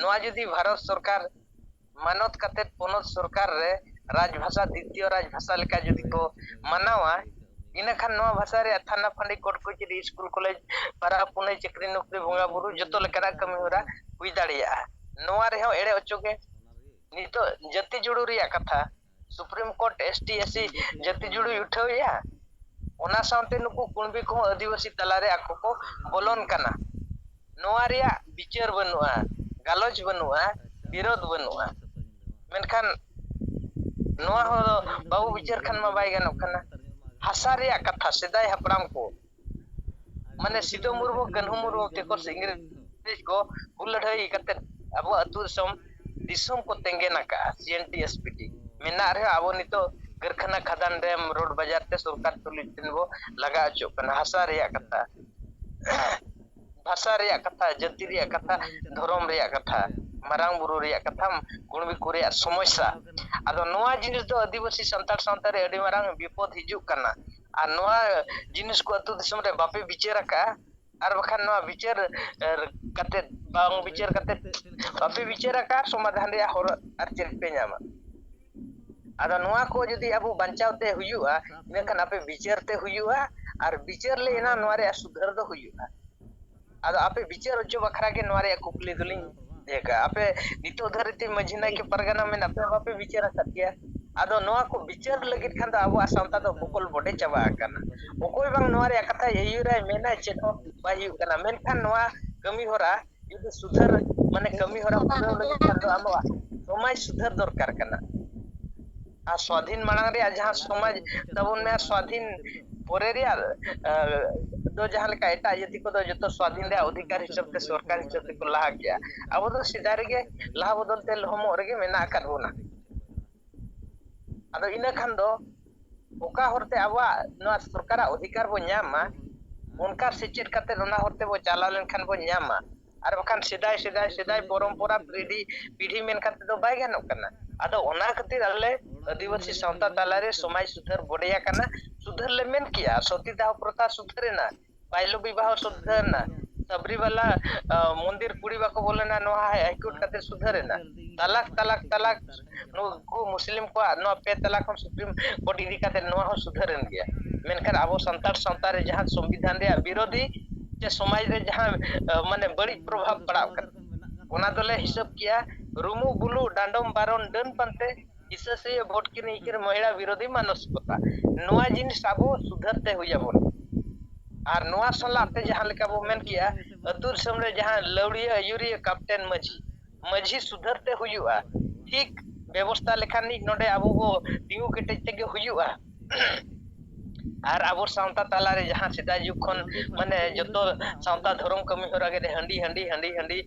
ᱱᱚᱣᱟ ᱡᱩᱫᱤ ᱵᱷᱟᱨᱚᱛ ᱥᱚᱨᱠᱟᱨ ᱢᱟᱱᱚᱛ ᱠᱟᱛᱮ ᱯᱚᱱᱚᱛ ᱥᱚᱨᱠᱟᱨ ᱨᱮ ᱨᱟᱡᱽᱵᱷᱟᱥᱟ, ᱫᱤᱛᱤᱭᱚ ᱨᱟᱡᱽᱵᱷᱟᱥᱟ ᱞᱮᱠᱟ ᱡᱩᱫᱤ ᱠᱚ ᱢᱟᱱᱟᱣᱟ, ᱤᱱᱟᱹᱠᱷᱟᱱ ᱱᱚᱣᱟ ᱵᱷᱟᱥᱟ ᱨᱮᱭᱟᱜ ᱛᱷᱟᱱᱟ ᱯᱷᱟᱱᱰᱤ, ᱠᱳᱨᱴ ᱠᱚᱪᱟᱹᱨᱤ, ᱥᱠᱩᱞ ᱠᱚᱞᱮᱡᱽ, ᱯᱟᱨᱟ ᱯᱩᱱᱟᱹᱭ, ᱪᱟᱹᱠᱨᱤ ᱱᱚᱠᱨᱤ, ᱵᱚᱸᱜᱟ ᱵᱩᱨᱩ, ᱡᱚᱛᱚ ᱞᱮᱠᱟᱱᱟᱜ ᱠᱟᱹᱢᱤ ᱦᱚᱨᱟ ᱦᱩᱭ ᱫᱟᱲᱮᱭᱟᱜᱼᱟ᱾ ᱱᱚᱣᱟ ᱨᱮᱦᱚᱸ ᱮᱲᱮ ᱚᱪᱚ ᱜᱮ᱾ ᱱᱤᱛᱚᱜ ᱡᱟᱹᱛᱤ ᱡᱩᱲᱩ ᱨᱮᱭᱟᱜ ᱠᱟᱛᱷᱟ, supreme court S T S C ᱡᱟᱹᱛᱤ ᱡᱩᱲᱩᱭ ᱩᱴᱷᱟᱹᱣᱮᱜᱼᱟ, ᱚᱱᱟ ᱥᱟᱶᱛᱮ ᱱᱩᱠᱩ ᱠᱩᱬᱵᱤ ᱠᱚᱦᱚᱸ ᱟᱹᱫᱤᱵᱟᱹᱥᱤ ᱛᱟᱞᱟᱨᱮ ᱟᱠᱚ ᱠᱚ ᱵᱚᱞᱚᱱ ᱠᱟᱱᱟ᱾ ᱱᱚᱣᱟ ᱨᱮᱭᱟᱜ ᱵᱤᱪᱟᱹᱨ ᱵᱟᱹᱱᱩᱜᱼᱟ, ᱜᱟᱞᱚᱪ ᱵᱟᱹᱱᱩᱜᱼᱟ, ᱵᱤᱨᱳᱫᱷ ᱵᱟᱹᱱᱩᱜᱼᱟ᱾ ᱢᱮᱱᱠᱷᱟᱱ ᱱᱚᱣᱟ ᱦᱚᱸ ᱵᱟᱵᱚ ᱵᱤᱪᱟᱹᱨ ᱠᱷᱟᱱ ᱢᱟ ᱵᱟᱭ ᱜᱟᱱᱚᱜ ᱠᱟᱱᱟ᱾ ᱦᱟᱥᱟ ᱨᱮᱭᱟᱜ ᱠᱟᱛᱷᱟ, ᱥᱮᱫᱟᱭ ᱦᱟᱯᱲᱟᱢ ᱠᱚ, ᱢᱟᱱᱮ ᱥᱤᱫᱩ ᱢᱩᱨᱢᱩ, ᱠᱟᱹᱱᱦᱩ ᱢᱩᱨᱢᱩ ᱛᱮᱠᱚ ᱥᱮ ᱤᱝᱨᱮᱡᱽ ᱠᱚ ᱦᱩᱞ ᱞᱟᱹᱲᱦᱟᱹᱭ ᱠᱟᱛᱮ ᱟᱵᱚ ᱟᱹᱛᱩ ᱫᱤᱥᱚᱢ, ᱫᱤᱥᱚᱢ ᱠᱚ ᱛᱮᱸᱜᱮᱱ ᱟᱠᱟᱫᱼᱟ᱾ ᱥᱤ N T S P T ᱢᱮᱱᱟᱜ ᱨᱮᱦᱚᱸ ᱟᱵᱚ ᱱᱤᱛᱚᱜ ᱠᱟᱹᱨᱠᱷᱟᱱᱟ, ᱠᱷᱟᱫᱟᱱ, ᱰᱮᱢ, ᱨᱳᱰ, ᱵᱟᱡᱟᱨ ᱛᱮ ᱥᱚᱨᱠᱟᱨ ᱛᱩᱞᱩᱡ ᱴᱷᱮᱱ ᱵᱚ ᱞᱟᱜᱟ ᱦᱚᱪᱚᱜ ᱠᱟᱱᱟ᱾ ᱦᱟᱥᱟ ᱨᱮᱭᱟᱜ ᱠᱟᱛᱷᱟ, ᱵᱷᱟᱥᱟ ᱨᱮᱭᱟᱜ ᱠᱟᱛᱷᱟ, ᱡᱟᱹᱛᱤ ᱨᱮᱭᱟᱜ ᱠᱟᱛᱷᱟ, ᱫᱷᱚᱨᱚᱢ ᱨᱮᱭᱟᱜ ᱠᱟᱛᱷᱟ, ᱢᱟᱨᱟᱝ ᱵᱩᱨᱩ ᱨᱮᱭᱟᱜ ᱠᱟᱛᱷᱟ, ᱠᱩᱬᱵᱤ ᱠᱚ ᱨᱮᱭᱟᱜ ᱥᱚᱢᱚᱥᱥᱟ᱾ ᱟᱫᱚ ᱱᱚᱣᱟ ᱡᱤᱱᱤᱥ ᱫᱚ ᱟᱹᱫᱤᱵᱟᱹᱥᱤ ᱥᱟᱱᱛᱟᱲ ᱥᱟᱶᱛᱟ ᱨᱮ ᱟᱹᱰᱤ ᱢᱟᱨᱟᱝ ᱵᱤᱯᱚᱫ ᱦᱤᱡᱩᱜ ᱠᱟᱱᱟ᱾ ᱟᱨ ᱱᱚᱣᱟ ᱡᱤᱱᱤᱥ ᱠᱚ ᱟᱹᱛᱩ ᱫᱤᱥᱚᱢ ᱨᱮ ᱵᱟᱯᱮ ᱵᱤᱪᱟᱹᱨ ᱟᱠᱟᱫᱼᱟ, ᱟᱨ ᱵᱟᱠᱷᱟᱱ ᱱᱚᱣᱟ ᱵᱤᱪᱟᱹᱨ, ᱮ, ᱠᱟᱛᱮ, ᱵᱟᱝ ᱵᱤᱪᱟᱹᱨ ᱠᱟᱛᱮ ᱵᱟᱯᱮ ᱵᱤᱪᱟᱹᱨ ᱟᱠᱟᱫ, ᱥᱚᱢᱟᱫᱷᱟᱱ ᱨᱮᱭᱟᱜ ᱦᱚᱨ ᱟᱨ ᱪᱮᱫ ᱯᱮ ᱧᱟᱢᱟ? ᱟᱫᱚ ᱱᱚᱣᱟ ᱠᱚ ᱡᱩᱫᱤ ᱟᱵᱚ ᱵᱟᱧᱪᱟᱣ ᱛᱮ ᱦᱩᱭᱩᱜᱼᱟ, ᱤᱱᱟᱹᱠᱷᱟᱱ ᱟᱯᱮ ᱵᱤᱪᱟᱹᱨ ᱛᱮ ᱦᱩᱭᱩᱜᱼᱟ, ᱟᱨ ᱵᱤᱪᱟᱹᱨ ᱞᱮ ᱮᱱᱟ ᱱᱚᱣᱟ ᱨᱮᱭᱟᱜ ᱥᱩᱫᱷᱟᱹᱨ ᱫᱚ ᱦᱩᱭᱩᱜᱼᱟ᱾ ᱟᱫᱚ ᱟᱯᱮ ᱵᱤᱪᱟᱹᱨ ᱦᱚᱪᱚ ᱵᱟᱠᱷᱨᱟ ᱜᱮ ᱱᱚᱣᱟ ᱨᱮᱭᱟᱜ ᱠᱩᱠᱞᱤ ᱫᱚᱞᱤᱧ ᱤᱭᱟᱹ ᱠᱟᱜᱼᱟ᱾ ᱟᱯᱮ ᱱᱤᱛᱚᱜ ᱫᱷᱟᱹᱨᱤᱡ ᱛᱮ ᱢᱟᱹᱡᱷᱤ ᱱᱟᱭᱠᱮ ᱯᱟᱨᱜᱟᱱᱟ ᱢᱮᱱᱟᱜ ᱯᱮ, ᱵᱟᱯᱮ ᱵᱤᱪᱟᱹᱨ ᱟᱠᱟᱫ ᱜᱮᱭᱟ᱾ ᱟᱫᱚ ᱱᱚᱣᱟ ᱠᱚ ᱵᱤᱪᱟᱹᱨ ᱞᱟᱹᱜᱤᱫ ᱠᱷᱟᱱ ᱫᱚ ᱟᱵᱚᱣᱟᱜ ᱥᱟᱶᱛᱟ ᱫᱚ ᱵᱚᱠᱚᱞ ᱵᱚᱰᱮ ᱪᱟᱵᱟ ᱟᱠᱟᱱᱟ᱾ ᱚᱠᱚᱭ ᱵᱟᱝ ᱱᱚᱣᱟ ᱨᱮᱭᱟᱜ ᱠᱟᱛᱷᱟᱭ ᱟᱹᱭᱩᱨᱟᱭ, ᱢᱮᱱᱟᱭ, ᱪᱮᱫ ᱦᱚᱸ ᱵᱟᱭ ᱦᱩᱭᱩᱜ ᱠᱟᱱᱟ᱾ ᱢᱮᱱᱠᱷᱟᱱ ᱱᱚᱣᱟ ᱠᱟᱹᱢᱤ ᱦᱚᱨᱟ ᱡᱩᱫᱤ ᱥᱩᱫᱷᱟᱹᱨ, ᱢᱟᱱᱮ ᱠᱟᱹᱢᱤ ᱦᱚᱨᱟ ᱯᱩᱨᱟᱹᱣ ᱞᱟᱹᱜᱤᱫ ᱠᱷᱟᱱ ᱫᱚ ᱟᱵᱚᱣᱟᱜ ᱥᱚᱢᱟᱡᱽ ᱥᱩᱫᱷᱟᱹᱨ ᱫᱚᱨᱠᱟᱨ ᱠᱟᱱᱟ᱾ ᱟᱨ ᱥᱣᱟᱫᱷᱤᱱ ᱢᱟᱲᱟᱝ ᱨᱮᱭᱟᱜ ᱡᱟᱦᱟᱸ ᱥᱚᱢᱟᱡᱽ ᱛᱟᱵᱚᱱ ᱢᱮ, ᱥᱣᱟᱫᱷᱤᱱ ᱯᱚᱨᱮ ᱨᱮᱭᱟᱜ, ᱮ, ᱫᱚ ᱡᱟᱦᱟᱸ ᱞᱮᱠᱟ ᱮᱴᱟᱜ ᱡᱟᱹᱛᱤ ᱠᱚᱫᱚ ᱡᱚᱛᱚ ᱥᱣᱟᱫᱷᱤᱱ ᱨᱮᱭᱟᱜ ᱚᱫᱷᱤᱠᱟᱨ ᱦᱤᱥᱟᱹᱵ ᱛᱮ ᱥᱚᱨᱠᱟᱨ ᱦᱤᱥᱟᱹᱵ ᱛᱮᱠᱚ ᱞᱟᱦᱟ ᱠᱮᱜᱼᱟ᱾ ᱟᱵᱚ ᱫᱚ ᱥᱮᱫᱟᱭ ᱨᱮᱜᱮ ᱞᱟᱦᱟ ᱵᱚᱫᱚᱞ ᱛᱮ ᱞᱚᱦᱚᱢᱚᱜ ᱨᱮᱜᱮ ᱢᱮᱱᱟᱜ ᱟᱠᱟᱫ ᱵᱚᱱᱟ᱾ ᱟᱫᱚ ᱤᱱᱟᱹ ᱠᱷᱟᱱ ᱫᱚ ᱚᱠᱟ ᱦᱚᱨᱛᱮ ᱟᱵᱚᱣᱟᱜ ᱱᱚᱣᱟ ᱥᱚᱨᱠᱟᱨᱟᱜ ᱚᱫᱷᱤᱠᱟᱨ ᱵᱚ ᱧᱟᱢᱟ, ᱚᱱᱠᱟ ᱥᱮᱪᱮᱫ ᱠᱟᱛᱮ ᱚᱱᱟ ᱦᱚᱨ ᱛᱮᱵᱚ ᱪᱟᱞᱟᱣ ᱞᱮᱱᱠᱷᱟᱱ ᱵᱚ ᱧᱟᱢᱟ᱾ ᱟᱨ ᱵᱟᱠᱷᱟᱱ ᱥᱮᱫᱟᱭ ᱥᱮᱫᱟᱭ ᱥᱮᱫᱟᱭ ᱯᱚᱨᱚᱢᱯᱚᱨᱟ ᱯᱤᱲᱦᱤ ᱯᱤᱲᱦᱤ ᱢᱮᱱ ᱠᱟᱛᱮ ᱫᱚ ᱵᱟᱭ ᱜᱟᱱᱚᱜ ᱠᱟᱱᱟ᱾ ᱟᱫᱚ ᱚᱱᱟ ᱠᱷᱟᱹᱛᱤᱨ ᱟᱞᱮ ᱟᱹᱫᱤᱵᱟᱹᱥᱤ ᱥᱟᱶᱛᱟ ᱛᱟᱞᱟᱨᱮ ᱥᱚᱢᱟᱡᱽ ᱥᱩᱫᱷᱟᱹᱨ ᱵᱚᱰᱮ ᱟᱠᱟᱱᱟ᱾ ᱥᱩᱫᱷᱟᱹᱨ ᱞᱮ ᱢᱮᱱ ᱠᱮᱜᱼᱟ, ᱥᱚᱛᱤ ᱫᱟᱦᱚ ᱯᱨᱚᱛᱷᱟ ᱥᱩᱫᱷᱟᱹᱨ ᱮᱱᱟ, ᱵᱟᱭᱞᱚ ᱵᱤᱵᱟᱦᱚ ᱥᱩᱫᱷᱟᱹᱨ ᱮᱱᱟ, ᱥᱟᱵᱨᱤᱵᱟᱞᱟ ᱢᱚᱱᱫᱤᱨ ᱠᱩᱲᱤ ᱵᱟᱠᱚ ᱵᱚᱞᱚᱱᱟ, ᱱᱚᱣᱟ ᱦᱟᱭ ᱠᱳᱨᱴ ᱠᱟᱛᱮ ᱥᱩᱫᱷᱟᱹᱨ ᱮᱱᱟ᱾ ᱛᱟᱞᱟᱠ ᱛᱟᱞᱟᱠ ᱛᱟᱞᱟᱠ ᱱᱩᱠᱩ ᱢᱩᱥᱞᱤᱢ ᱠᱚᱣᱟᱜ ᱱᱚᱣᱟ ᱯᱮ ᱛᱟᱞᱟᱠ ᱦᱚᱸ ᱥᱩᱯᱨᱤᱢ ᱠᱳᱨᱴ ᱤᱫᱤ ᱠᱟᱛᱮ ᱱᱚᱣᱟ ᱦᱚᱸ ᱥᱩᱫᱷᱟᱹᱨ ᱮᱱ ᱜᱮᱭᱟ᱾ ᱢᱮᱱᱠᱷᱟᱱ ᱟᱵᱚ ᱥᱟᱱᱛᱟᱲ ᱥᱟᱶᱛᱟ ᱨᱮ ᱡᱟᱦᱟᱸ ᱥᱚᱝᱵᱤᱫᱷᱟᱱ ᱨᱮᱭᱟᱜ ᱵᱤᱨᱳᱫᱷᱤ ᱥᱮ ᱥᱚᱢᱟᱡᱽ ᱨᱮ ᱡᱟᱦᱟᱸ ᱢᱟᱱᱮ ᱵᱟᱹᱲᱤᱡ ᱯᱨᱚᱵᱷᱟᱵᱽ ᱯᱟᱲᱟᱜ ᱠᱟᱱᱟ, ᱚᱱᱟ ᱫᱚᱞᱮ ᱦᱤᱥᱟᱹᱵ ᱠᱮᱜᱼᱟ ᱨᱩᱢᱩᱜ ᱵᱩᱞᱩᱜ ᱰᱟᱸᱰᱚᱢ ᱵᱟᱨᱚᱱ ᱰᱟᱹᱱ ᱯᱟᱱᱛᱮ ᱦᱤᱥᱟᱹ ᱥᱩᱭᱟᱹ ᱵᱷᱳᱴ ᱠᱤᱱ ᱤᱠᱤᱨ ᱢᱚᱦᱤᱲᱟ ᱵᱤᱨᱳᱫᱷᱤ ᱢᱟᱱᱚᱥᱤᱠᱚᱛᱟ᱾ ᱱᱚᱣᱟ ᱡᱤᱱᱤᱥ ᱟᱵᱚ ᱥᱩᱫᱷᱟᱹᱨ ᱛᱮ ᱦᱩᱭ ᱟᱵᱚᱱ᱾ ᱟᱨ ᱱᱚᱣᱟ ᱥᱟᱞᱟᱜ ᱛᱮ ᱡᱟᱦᱟᱸ ᱞᱮᱠᱟ ᱵᱚ ᱢᱮᱱ ᱠᱮᱜᱼᱟ, ᱟᱹᱛᱩ ᱫᱤᱥᱚᱢ ᱨᱮ ᱡᱟᱦᱟᱸ ᱞᱟᱹᱣᱲᱤᱭᱟᱹ ᱟᱹᱭᱩᱨᱤᱭᱟᱹ ᱠᱟᱯᱴᱮᱱ ᱢᱟᱹᱡᱷᱤ, ᱢᱟᱹᱡᱷᱤ ᱥᱩᱫᱷᱟᱹᱨ ᱛᱮ ᱦᱩᱭᱩᱜᱼᱟ᱾ ᱴᱷᱤᱠ ᱵᱮᱵᱚᱥᱛᱷᱟ ᱞᱮᱠᱷᱟᱱ ᱱᱤᱡ ᱱᱚᱰᱮ ᱟᱵᱚ ᱵᱚ ᱛᱤᱸᱜᱩ ᱠᱮᱴᱮᱡ ᱛᱮᱜᱮ ᱦᱩᱭᱩᱜᱼᱟ᱾ ᱟᱨ ᱟᱵᱚ ᱥᱟᱶᱛᱟ ᱛᱟᱞᱟᱨᱮ ᱡᱟᱦᱟᱸ ᱥᱮᱫᱟᱭ ᱡᱩᱜᱽ ᱠᱷᱚᱱ ᱢᱟᱱᱮ ᱡᱚᱛᱚ ᱥᱟᱶᱛᱟ ᱫᱷᱚᱨᱚᱢ ᱠᱟᱹᱢᱤ ᱦᱚᱨᱟ ᱜᱮ ᱦᱟᱺᱰᱤ ᱦᱟᱺᱰᱤ ᱦᱟᱺᱰᱤ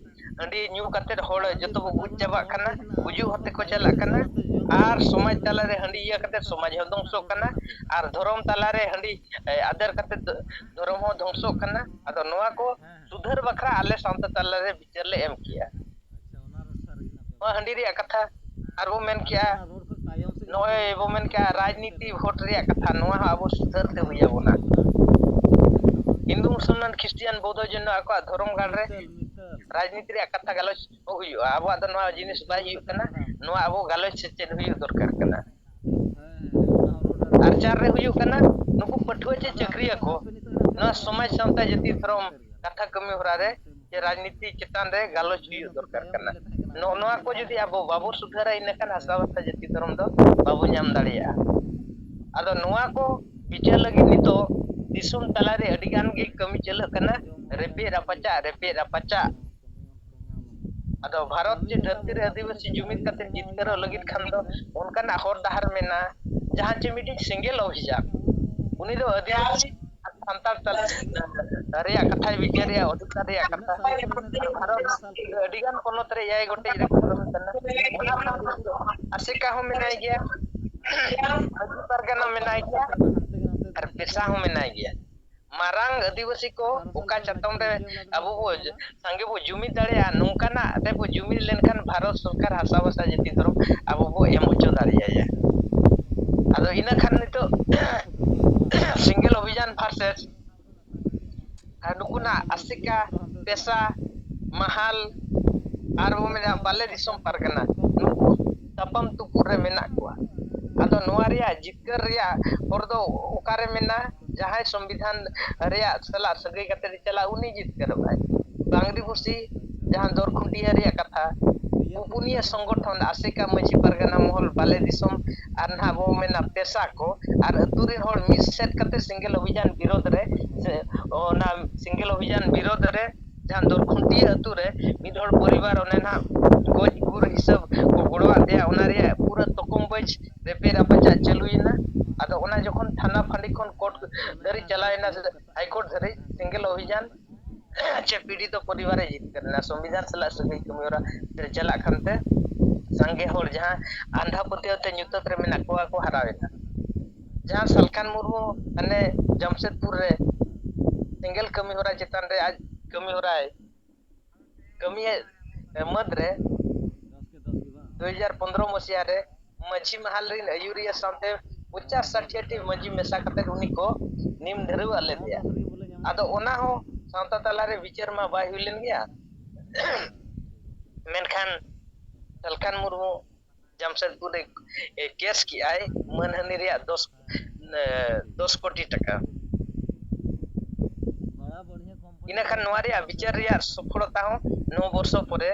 ᱦᱟᱺᱰᱤ ᱧᱩ ᱠᱟᱛᱮ ᱦᱚᱲ ᱡᱚᱛᱚ ᱠᱚ ᱜᱩᱡ ᱪᱟᱵᱟᱜ ᱠᱟᱱᱟ, ᱜᱩᱡᱩᱜ ᱦᱚᱨ ᱛᱮᱠᱚ ᱪᱟᱞᱟᱜ ᱠᱟᱱᱟ᱾ ᱟᱨ ᱥᱚᱢᱟᱡᱽ ᱛᱟᱞᱟᱨᱮ ᱦᱟᱺᱰᱤ ᱤᱭᱟᱹ ᱠᱟᱛᱮ ᱥᱚᱢᱟᱡᱽ ᱦᱚᱸ ᱫᱷᱚᱝᱥᱚᱜ ᱠᱟᱱᱟ, ᱟᱨ ᱫᱷᱚᱨᱚᱢ ᱛᱟᱞᱟᱨᱮ ᱦᱟᱺᱰᱤ ᱮ, ᱟᱫᱮᱨ ᱠᱟᱛᱮ ᱫᱚ ᱫᱷᱚᱨᱚᱢ ᱦᱚᱸ ᱫᱷᱚᱝᱥᱚᱜ ᱠᱟᱱᱟ᱾ ᱟᱫᱚ ᱱᱚᱣᱟ ᱠᱚ ᱥᱩᱫᱷᱟᱹᱨ ᱵᱟᱠᱷᱨᱟ ᱟᱞᱮ ᱥᱟᱶᱛᱟ ᱛᱟᱞᱟᱨᱮ ᱵᱤᱪᱟᱹᱨ ᱞᱮ ᱮᱢ ᱠᱮᱜᱼᱟ᱾ ᱱᱚᱣᱟ ᱦᱟᱺᱰᱤ ᱨᱮᱭᱟᱜ ᱠᱟᱛᱷᱟ ᱟᱨ ᱵᱚ ᱢᱮᱱ ᱠᱮᱜᱼᱟ, ᱱᱚᱜᱼᱚᱭ ᱵᱚ ᱢᱮᱱ ᱠᱮᱜᱼᱟ ᱨᱟᱡᱽᱱᱤᱛᱤ ᱵᱷᱳᱴ ᱨᱮᱭᱟᱜ ᱠᱟᱛᱷᱟ, ᱱᱚᱣᱟ ᱦᱚᱸ ᱟᱵᱚ ᱥᱩᱫᱷᱟᱹᱨ ᱛᱮ ᱦᱩᱭ ᱟᱵᱚᱱᱟ᱾ ᱦᱤᱱᱫᱩ, ᱢᱩᱥᱚᱞᱢᱟᱱ, ᱠᱷᱨᱤᱥᱴᱤᱭᱟᱱ, ᱵᱳᱫᱷᱚ ᱡᱚᱭᱱᱚ ᱟᱠᱚᱣᱟᱜ ᱫᱷᱚᱨᱚᱢ ᱜᱟᱲ ᱨᱮ ᱨᱟᱡᱽᱱᱤᱛᱤ ᱨᱮᱭᱟᱜ ᱠᱟᱛᱷᱟ ᱜᱟᱞᱚᱪ ᱠᱚ ᱦᱩᱭᱩᱜᱼᱟ᱾ ᱟᱵᱚᱣᱟᱜ ᱫᱚ ᱱᱚᱣᱟ ᱡᱤᱱᱤᱥ ᱵᱟᱭ ᱦᱩᱭᱩᱜ ᱠᱟᱱᱟ᱾ ᱱᱚᱣᱟ ᱟᱵᱚ ᱜᱟᱞᱚᱪ ᱥᱮᱪᱮᱫ ᱦᱩᱭᱩᱜ ᱫᱚᱨᱠᱟᱨ ᱠᱟᱱᱟ᱾ ᱟᱨ ᱪᱟᱨ ᱨᱮ ᱦᱩᱭᱩᱜ ᱠᱟᱱᱟ, ᱱᱩᱠᱩ ᱯᱟᱹᱴᱷᱩᱣᱟᱹ ᱪᱮ ᱪᱟᱹᱠᱨᱤᱭᱟᱹ ᱠᱚ ᱱᱚᱣᱟ ᱥᱚᱢᱟᱡᱽ, ᱥᱟᱶᱛᱟ, ᱡᱟᱹᱛᱤ, ᱫᱷᱚᱨᱚᱢ ᱠᱟᱛᱷᱟ ᱠᱟᱹᱢᱤ ᱦᱚᱨᱟ ᱨᱮ ᱪᱮ ᱨᱟᱡᱽᱱᱤᱛᱤ ᱪᱮᱛᱟᱱ ᱨᱮ ᱜᱟᱞᱚᱪ ᱦᱩᱭᱩᱜ ᱫᱚᱨᱠᱟᱨ ᱠᱟᱱᱟ᱾ ᱱᱚᱜᱼᱚ ᱱᱚᱣᱟ ᱠᱚ ᱡᱩᱫᱤ ᱟᱵᱚ ᱵᱟᱵᱚ ᱥᱩᱫᱷᱟᱹᱨᱟ, ᱤᱱᱟᱹᱠᱷᱟᱱ ᱦᱟᱥᱟ, ᱵᱷᱟᱥᱟ, ᱡᱟᱹᱛᱤ, ᱫᱷᱚᱨᱚᱢ ᱫᱚ ᱵᱟᱵᱚ ᱧᱟᱢ ᱫᱟᱲᱮᱭᱟᱜᱼᱟ᱾ ᱟᱫᱚ ᱱᱚᱣᱟ ᱠᱚ ᱵᱤᱪᱟᱹᱨ ᱞᱟᱹᱜᱤᱫ ᱱᱤᱛᱚᱜ ᱫᱤᱥᱚᱢ ᱛᱟᱞᱟᱨᱮ ᱟᱹᱰᱤ ᱜᱟᱱ ᱜᱮ ᱠᱟᱹᱢᱤ ᱪᱟᱹᱞᱟᱹᱜ ᱠᱟᱱᱟ, ᱨᱮᱯᱮᱡ ᱨᱟᱯᱟᱪᱟᱜ, ᱨᱮᱯᱮᱡ ᱨᱟᱯᱟᱪᱟᱜ᱾ ᱟᱫᱚ ᱵᱷᱟᱨᱚᱛ ᱪᱮ ᱫᱷᱟᱹᱨᱛᱤ ᱨᱮ ᱟᱹᱫᱤᱵᱟᱹᱥᱤ ᱡᱩᱢᱤᱫ ᱠᱟᱛᱮ ᱡᱤᱛᱠᱟᱹᱨᱚᱜ ᱞᱟᱹᱜᱤᱫ ᱠᱷᱟᱱ ᱫᱚ ᱚᱱᱠᱟᱱᱟᱜ ᱦᱚᱨ ᱰᱟᱦᱟᱨ ᱢᱮᱱᱟᱜᱼᱟ, ᱡᱟᱦᱟᱸ ᱪᱮ ᱢᱤᱫᱴᱤᱡ ᱥᱮᱸᱜᱮᱞ ᱚᱵᱷᱤᱡᱟᱱ, ᱩᱱᱤ ᱫᱚ ᱟᱹᱫᱤᱵᱟᱹᱥᱤ ᱟᱨ ᱥᱟᱱᱛᱟᱲ ᱛᱟᱞᱟ ᱨᱮᱭᱟᱜ ᱠᱟᱛᱷᱟᱭ ᱵᱤᱪᱟᱹᱨᱮᱭᱟ, ᱚᱫᱷᱤᱠᱟᱨ ᱨᱮᱭᱟᱜ ᱠᱟᱛᱷᱟ᱾ ᱵᱷᱟᱨᱚᱛ ᱟᱹᱰᱤ ᱜᱟᱱ ᱯᱚᱱᱚᱛ ᱨᱮ ᱮᱭᱟᱭ ᱜᱚᱴᱮᱡ ᱨᱮ ᱠᱟᱱᱟ᱾ ᱚᱱᱟ ᱠᱷᱚᱱ ᱟᱥᱮᱠᱟ ᱦᱚᱸ ᱢᱮᱱᱟᱭ ᱜᱮᱭᱟ, ᱢᱟᱹᱡᱷᱤ ᱯᱟᱨᱜᱟᱱᱟ ᱢᱮᱱᱟᱭ ᱜᱮᱭᱟ, ᱟᱨ ᱯᱮᱥᱟ ᱦᱚᱸ ᱢᱮᱱᱟᱭ ᱜᱮᱭᱟ᱾ ᱢᱟᱨᱟᱝ ᱟᱹᱫᱤᱵᱟᱹᱥᱤ ᱠᱚ ᱚᱠᱟ ᱪᱟᱛᱚᱢ ᱨᱮ ᱟᱵᱚ ᱵᱚ ᱥᱟᱸᱜᱮ ᱵᱚ ᱡᱩᱢᱤᱫ ᱫᱟᱲᱮᱭᱟᱜᱼᱟ, ᱱᱚᱝᱠᱟᱱᱟᱜ ᱨᱮ ᱵᱚ ᱡᱩᱢᱤᱫ ᱞᱮᱱᱠᱷᱟᱱ ᱵᱷᱟᱨᱚᱛ ᱥᱚᱨᱠᱟᱨ ᱦᱟᱥᱟ ᱵᱷᱟᱥᱟ ᱡᱟᱹᱛᱤ ᱫᱷᱚᱨᱚᱢ ᱟᱵᱚ ᱵᱚ ᱮᱢ ᱦᱚᱪᱚ ᱫᱟᱲᱮᱭᱟᱭᱟ᱾ ᱟᱫᱚ ᱤᱱᱟᱹ ᱠᱷᱟᱱ ᱱᱤᱛᱚᱜ ᱥᱮᱸᱜᱮᱞ ᱚᱵᱷᱤᱡᱟᱱ ᱵᱷᱟᱨᱥᱮᱥ ᱟᱨ ᱱᱩᱠᱩᱱᱟᱜ ᱟᱥᱮᱠᱟ, ᱯᱮᱥᱟ, ᱢᱟᱦᱟᱞ ᱟᱨ ᱵᱚ ᱢᱮᱱᱟ ᱵᱟᱞᱮ ᱫᱤᱥᱚᱢ ᱯᱟᱨᱜᱟᱱᱟ, ᱱᱩᱠᱩ ᱛᱟᱯᱟᱢ ᱛᱩᱯᱩᱫ ᱨᱮ ᱢᱮᱱᱟᱜ ᱠᱚᱣᱟ᱾ ᱟᱫᱚ ᱱᱚᱣᱟ ᱨᱮᱭᱟᱜ ᱡᱤᱛᱠᱟᱹᱨ ᱨᱮᱭᱟᱜ ᱦᱚᱨ ᱫᱚ ᱚᱠᱟᱨᱮ ᱢᱮᱱᱟᱜᱼᱟ? ᱡᱟᱦᱟᱸᱭ ᱥᱚᱝᱵᱤᱫᱷᱟᱱ ᱨᱮᱭᱟᱜ ᱥᱟᱞᱟᱜ ᱥᱟᱹᱜᱟᱹᱭ ᱠᱟᱛᱮ ᱪᱟᱞᱟᱜ, ᱩᱱᱤ ᱡᱤᱛᱠᱟᱹᱨᱚᱜᱼᱟᱭ᱾ ᱵᱟᱝᱨᱤ ᱵᱩᱥᱤ, ᱡᱟᱦᱟᱸ ᱫᱚᱨ ᱠᱷᱩᱱᱴᱤᱭᱟᱹ ᱨᱮᱭᱟᱜ ᱠᱟᱛᱷᱟ, ᱯᱩᱯᱩᱱᱤᱭᱟᱹ ᱥᱚᱝᱜᱚᱴᱷᱚᱱ ᱟᱥᱮᱠᱟ ᱢᱟᱹᱡᱷᱤ ᱯᱟᱨᱜᱟᱱᱟ ᱢᱚᱦᱚᱞ ᱵᱟᱞᱮ ᱫᱤᱥᱚᱢ ᱟᱨ ᱱᱟᱦᱟᱜ ᱵᱚ ᱢᱮᱱᱟ ᱯᱮᱥᱟ ᱠᱚ ᱟᱨ ᱟᱹᱛᱩ ᱨᱮᱱ ᱦᱚᱲ ᱢᱤᱫ ᱥᱮᱫ ᱠᱟᱛᱮ ᱥᱮᱸᱜᱮᱞ ᱚᱵᱷᱤᱡᱟᱱ ᱵᱤᱨᱳᱫᱷ ᱨᱮ, ᱥᱮ ᱚᱱᱟ ᱥᱮᱸᱜᱮᱞ ᱚᱵᱷᱤᱡᱟᱱ ᱵᱤᱨᱳᱫᱷ ᱨᱮ ᱡᱟᱦᱟᱸ ᱫᱚᱨ ᱠᱷᱩᱱᱴᱤᱭᱟᱹ ᱟᱹᱛᱩ ᱨᱮ ᱢᱤᱫ ᱦᱚᱲ ᱯᱚᱨᱤᱵᱟᱨ ᱚᱱᱮ ᱱᱟᱦᱟᱜ ᱜᱚᱡ ᱜᱩᱨ ᱦᱤᱥᱟᱹᱵ ᱠᱚ ᱜᱚᱲᱚᱣᱟᱫ ᱫᱮᱭᱟ, ᱚᱱᱟ ᱨᱮᱭᱟᱜ ᱯᱩᱨᱟᱹ ᱛᱚᱠᱚᱢ ᱵᱚᱡᱽ ᱨᱮᱯᱮᱡ ᱨᱟᱯᱟᱪᱟᱜ ᱪᱟᱹᱞᱩᱭᱮᱱᱟ᱾ ᱟᱫᱚ ᱚᱱᱟ ᱡᱚᱠᱷᱚᱱ ᱛᱷᱟᱱᱟ ᱯᱷᱟᱸᱰᱤ ᱠᱷᱚᱱ ᱠᱳᱨᱴ ᱫᱷᱟᱹᱨᱤᱡ ᱪᱟᱞᱟᱣᱮᱱᱟ, ᱦᱟᱭᱠᱳᱨᱴ ᱫᱷᱟᱹᱨᱤᱡ ᱥᱮᱸᱜᱮᱞ ᱚᱵᱷᱤᱡᱟᱱ ᱪᱮ ᱯᱤᱲᱤᱛᱚ ᱯᱚᱨᱤᱵᱟᱨᱮ ᱡᱤᱛᱠᱟᱹᱨ ᱮᱱᱟ᱾ ᱥᱚᱝᱵᱤᱫᱷᱟᱱ ᱥᱟᱞᱟᱜ ᱥᱟᱹᱜᱟᱹᱭ ᱠᱟᱹᱢᱤ ᱦᱚᱨᱟ ᱨᱮ ᱪᱟᱞᱟᱜ ᱠᱟᱱᱛᱮ ᱥᱟᱸᱜᱮ ᱦᱚᱲ ᱡᱟᱦᱟᱸ ᱟᱸᱫᱷᱟ ᱯᱟᱹᱛᱭᱟᱹᱣ ᱛᱮ ᱧᱩᱛᱟᱹᱛ ᱨᱮ ᱢᱮᱱᱟᱜ ᱠᱚᱣᱟ ᱠᱚ ᱦᱟᱨᱟᱣᱮᱱᱟ᱾ ᱡᱟᱦᱟᱸ ᱥᱟᱞᱠᱷᱟᱱ ᱢᱩᱨᱢᱩ ᱦᱟᱱᱮ ᱡᱟᱢᱥᱮᱫᱽᱯᱩᱨ ᱨᱮ ᱥᱮᱸᱜᱮᱞ ᱠᱟᱹᱢᱤ ᱦᱚᱨᱟ ᱪᱮᱛᱟᱱ ᱨᱮ ᱟᱡ ᱠᱟᱹᱢᱤ ᱦᱚᱨᱟᱭ ᱠᱟᱹᱢᱤᱭᱮᱫ ᱢᱟᱹᱫᱽ ᱨᱮ ᱫᱩ ᱦᱟᱡᱟᱨ ᱯᱚᱱᱫᱽᱨᱚ ᱢᱟᱹᱥᱤᱦᱟ ᱨᱮ ᱢᱟᱹᱡᱷᱤ ᱢᱟᱦᱟᱞ ᱨᱤᱱ ᱟᱹᱭᱩᱨᱤᱭᱟᱹ ᱥᱟᱶᱛᱮ ᱯᱚᱧᱪᱟᱥ ᱥᱟᱴᱷᱤᱭᱟᱹ ᱴᱤ ᱢᱟᱹᱡᱷᱤ ᱢᱮᱥᱟ ᱠᱟᱛᱮ ᱩᱱᱤ ᱠᱚ ᱱᱤᱢ ᱰᱷᱟᱹᱨᱣᱟᱹᱜ ᱞᱮᱫᱮᱭᱟ᱾ ᱟᱫᱚ ᱚᱱᱟ ᱦᱚᱸ ᱥᱟᱶᱛᱟ ᱛᱟᱞᱟᱨᱮ ᱵᱤᱪᱟᱹᱨ ᱢᱟ ᱵᱟᱭ ᱦᱩᱭ ᱞᱮᱱ ᱜᱮᱭᱟ᱾ ᱢᱮᱱᱠᱷᱟᱱ ᱥᱟᱞᱠᱷᱟᱱ ᱢᱩᱨᱢᱩ ᱡᱟᱢᱥᱮᱫᱽᱯᱩᱨ ᱨᱮ, ᱮ, ᱠᱮᱥ ᱠᱮᱜᱼᱟᱭ ᱢᱟᱹᱱᱦᱟᱹᱱᱤ ᱨᱮᱭᱟᱜ ᱫᱚᱥ, ᱮ, ᱫᱚᱥ ᱠᱳᱴᱤ ᱴᱟᱠᱟ᱾ ᱤᱱᱟᱹᱠᱷᱟᱱ ᱱᱚᱣᱟ ᱨᱮᱭᱟᱜ ᱵᱤᱪᱟᱹᱨ ᱨᱮᱭᱟᱜ ᱥᱚᱯᱷᱚᱞᱚᱛᱟ ᱦᱚᱸ ᱱᱚ ᱵᱚᱨᱥᱚ ᱯᱚᱨᱮ